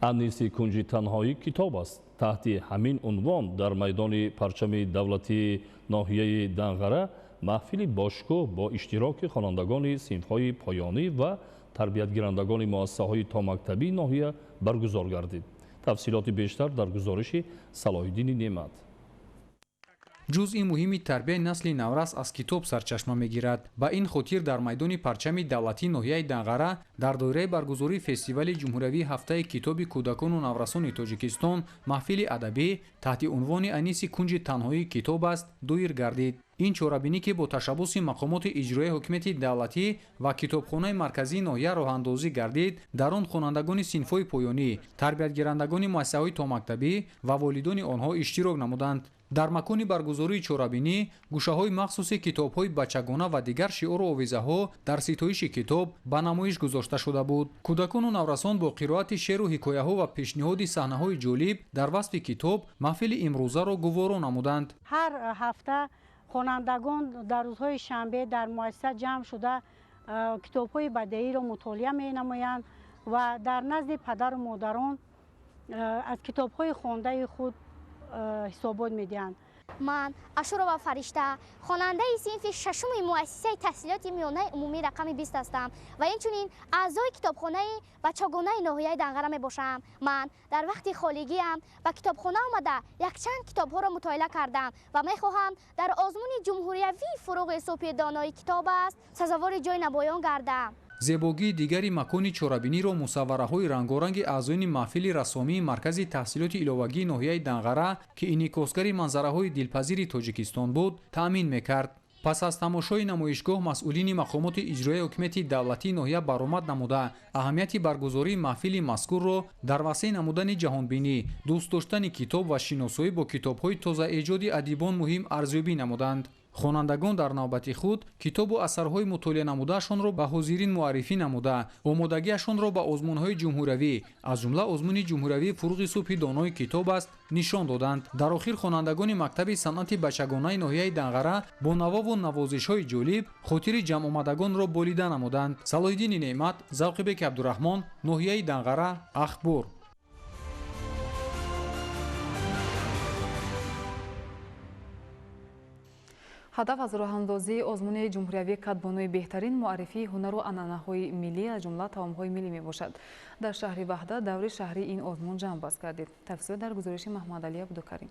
S2: Аниси кунҷи танҳоӣ китоб аст. Таҳти ҳамин унвон дар майдони парчами давлатии ноҳияи Данғара маҳфили бошкӯҳ бо иштироки хонандагони синфҳои поёнӣ ва тарбиятгирандагони муассисаҳои томактабии ноҳия баргузор гардид. Тафсилоти бештар дар гузориши Салоҳиддини Неъмат.
S20: Ҷузъи муҳими тарбияи насли наврас аз китоб сарчашма мегирад. Ба ин хотир дар майдони парчами давлатии ноҳияи Данғара дар доираи баргузории фестивали ҷумҳуриявии ҳафтаи китоби кӯдакону наврасони Тоҷикистон маҳфили адабӣ таҳти унвони «Аниси кунҷи танҳоии китоб аст» доир гардид. Ин чорабинӣ, ки бо ташаббуси мақомоти иҷроияи ҳукумати давлатӣ ва китобхонаи марказии ноҳия роҳандозӣ гардид, дар он хонандагони синфҳои поёнӣ, тарбиятгирандагони муассисаҳои томактабӣ ва волидони онҳо иштирок намуданд. Дар макони баргузории чорабинӣ гӯшаҳои махсуси китобҳои бачагона ва дигар шиору овезаҳо дар ситоиши китоб ба намоиш гузошта шуда буд. Кӯдакону наврасон бо қироати шеъру ҳикояҳо ва пешниҳоди саҳнаҳои ҷолиб дар васфи китоб маҳфили имрӯзаро гуворо намуданд.
S25: Ҳар ҳафта хонандагон дар рӯзҳои шанбе дар муассиса ҷамъ шуда
S18: Китобҳои бадеиро мутолиа менамоянд ва дар назди падару модарон аз китобҳои хондаи худ ҳисобот медиҳанд.
S21: Ман Ашурова Фаришта, хонандаи синфи шашуми муассисаи таҳсилоти миёнаи умумӣ рақами 20 ҳастам ва инчунин аъзои китобхонаи бачагонаи ноҳияи Данғара мебошам. Ман дар вақти холигиам ба китобхона омада якчанд китобҳоро мутолиа кардам ва мехоҳам дар озмуни ҷумҳуриявии фуруғи субҳи донои китоб аст сазовори ҷой намоён гардам.
S20: Зебогии дигари макони чорабиниро мусаввараҳои рангоранги аъзоёни маҳфили рассомии Маркази таҳсилоти иловагии ноҳияи Данғара, ки инъикосгари манзараҳои дилпазири Тоҷикистон буд, таъмин мекард. Пас аз тамошои намоишгоҳ масъулини мақомоти иҷроияи ҳукумати давлатии ноҳия баромад намуда, аҳамияти баргузории маҳфили мазкурро дар васеъ намудани ҷаҳонбинӣ, дӯст доштани китоб ва шиносоӣ бо китобҳои тозаэҷоди адибон муҳим арзёбӣ намуданд. Хонандагон дар навбати худ китобу асарҳои мутолиа намудаашонро ба ҳозирин муаррифӣ намуда, омодагиашонро ба озмунҳои ҷумҳуравӣ, аз ҷумла озмуни ҷумҳуравии фуруғи субҳи донои китоб аст, нишон доданд. Дар охир хонандагони мактаби санъати бачагонаи ноҳияи Данғара бо навову навозишҳои ҷолиб хотири ҷамъомадагонро болида намуданд. Салоҳиддини Неъмат, Завқибеки Абдураҳмон, ноҳияи Данғара, Ахбор.
S1: Ҳадаф аз роҳандозии озмуни ҷумҳуриявии кадбонуи беҳтарин муаррифии ҳунару анъанаҳои миллӣ, аз ҷумла таомҳои миллӣ мебошад. Дар шаҳри Ваҳдат даври шаҳрии ин озмун ҷамъбаст гардид. Тафсилот дар гузориши Маҳмадалӣ Абдукарим.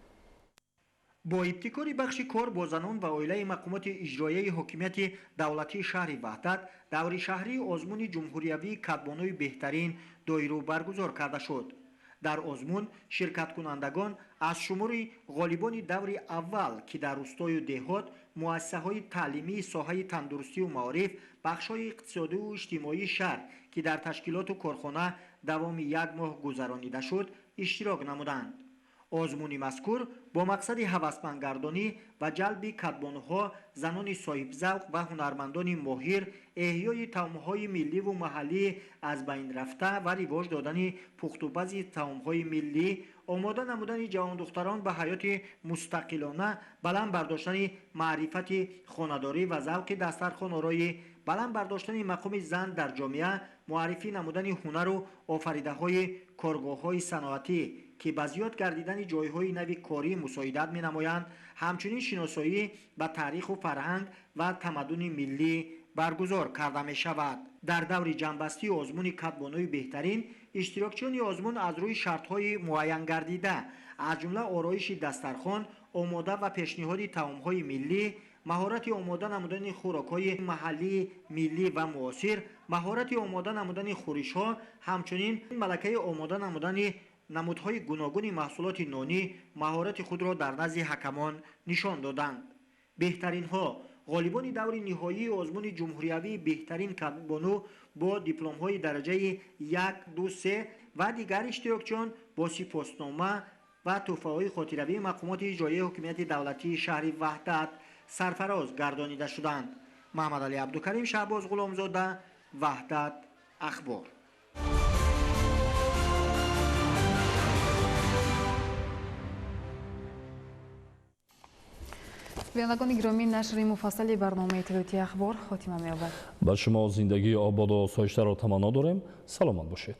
S22: Бо ибтикори бахши кор бо занон ва оилаи мақомоти иҷроияи ҳокимияти давлатии шаҳри Ваҳдат даври шаҳрии озмуни ҷумҳуриявии кадбонуи беҳтарин доиру баргузор карда шуд. Дар озмун ширкаткунандагон аз шумори ғолибони даври аввал, ки дар рӯстою деҳот, муассисаҳои таълимии соҳаи тандурустию маориф, бахшҳои иқтисодиву иҷтимоии шаҳр, ки дар ташкилоту корхона давоми як моҳ гузаронида шуд, иштирок намуданд. Озмуни мазкур бо мақсади ҳавасмандгардонӣ ва ҷалби кадбонуҳо, занони соҳибзавқ ва ҳунармандони моҳир, эҳёи таомҳои милливу маҳаллӣ аз байн рафта ва ривоҷ додани пухтупази таомҳои миллӣ, омода намудани ҷавондухтарон ба ҳаёти мустақилона, баланд бардоштани маърифати хонадорӣ ва завқи дастархонороӣ, баланд бардоштани мақоми зан дар ҷомеа, муаррифӣ намудани ҳунару офаридаҳои коргоҳҳои саноатӣ, ки ба зиёд гардидани ҷойҳои нави корӣ мусоидат менамоянд, ҳамчунин шиносоӣ ба таъриху фарҳанг ва тамаддуни миллӣ баргузор карда мешавад. Дар даври ҷамъбастии озмуни кадбонуи беҳтарин иштирокчиёни озмун аз рӯи шартҳои муайянгардида, аз ҷумла ороиши дастархон, омода ва пешниҳоди таомҳои миллӣ, маҳорати омода намудани хӯрокҳои маҳаллии миллӣ ва муосир, маҳорати омода намудани хӯришҳо, ҳамчунин малакаи омода намудани намудҳои гуногуни маҳсулоти нонӣ маҳорати худро дар назди ҳакамон нишон доданд. Беҳтаринҳо ғолибони даври ниҳоии озмуни ҷумҳуриявии беҳтарин кадбону бо дипломҳои дараҷаи 1, 2, 3 ва дигар иштирокчиён бо сипоснома ва тӯҳфаҳои хотиравии мақомоти иҷроияи ҳокимияти давлатии шаҳри Ваҳдат сарфароз гардонида шуданд. Маҳмадалӣ Абдукарим, Шаҳбоз Ғуломзода, Ваҳдат, Ахбор.
S1: Бинандагони гиромӣ, нашри муфассали барномаи иттилоотии Ахбор хотима меёбад.
S2: Ба шумо зиндагии ободу осоиштаро таманно дорем. Саломат бошед.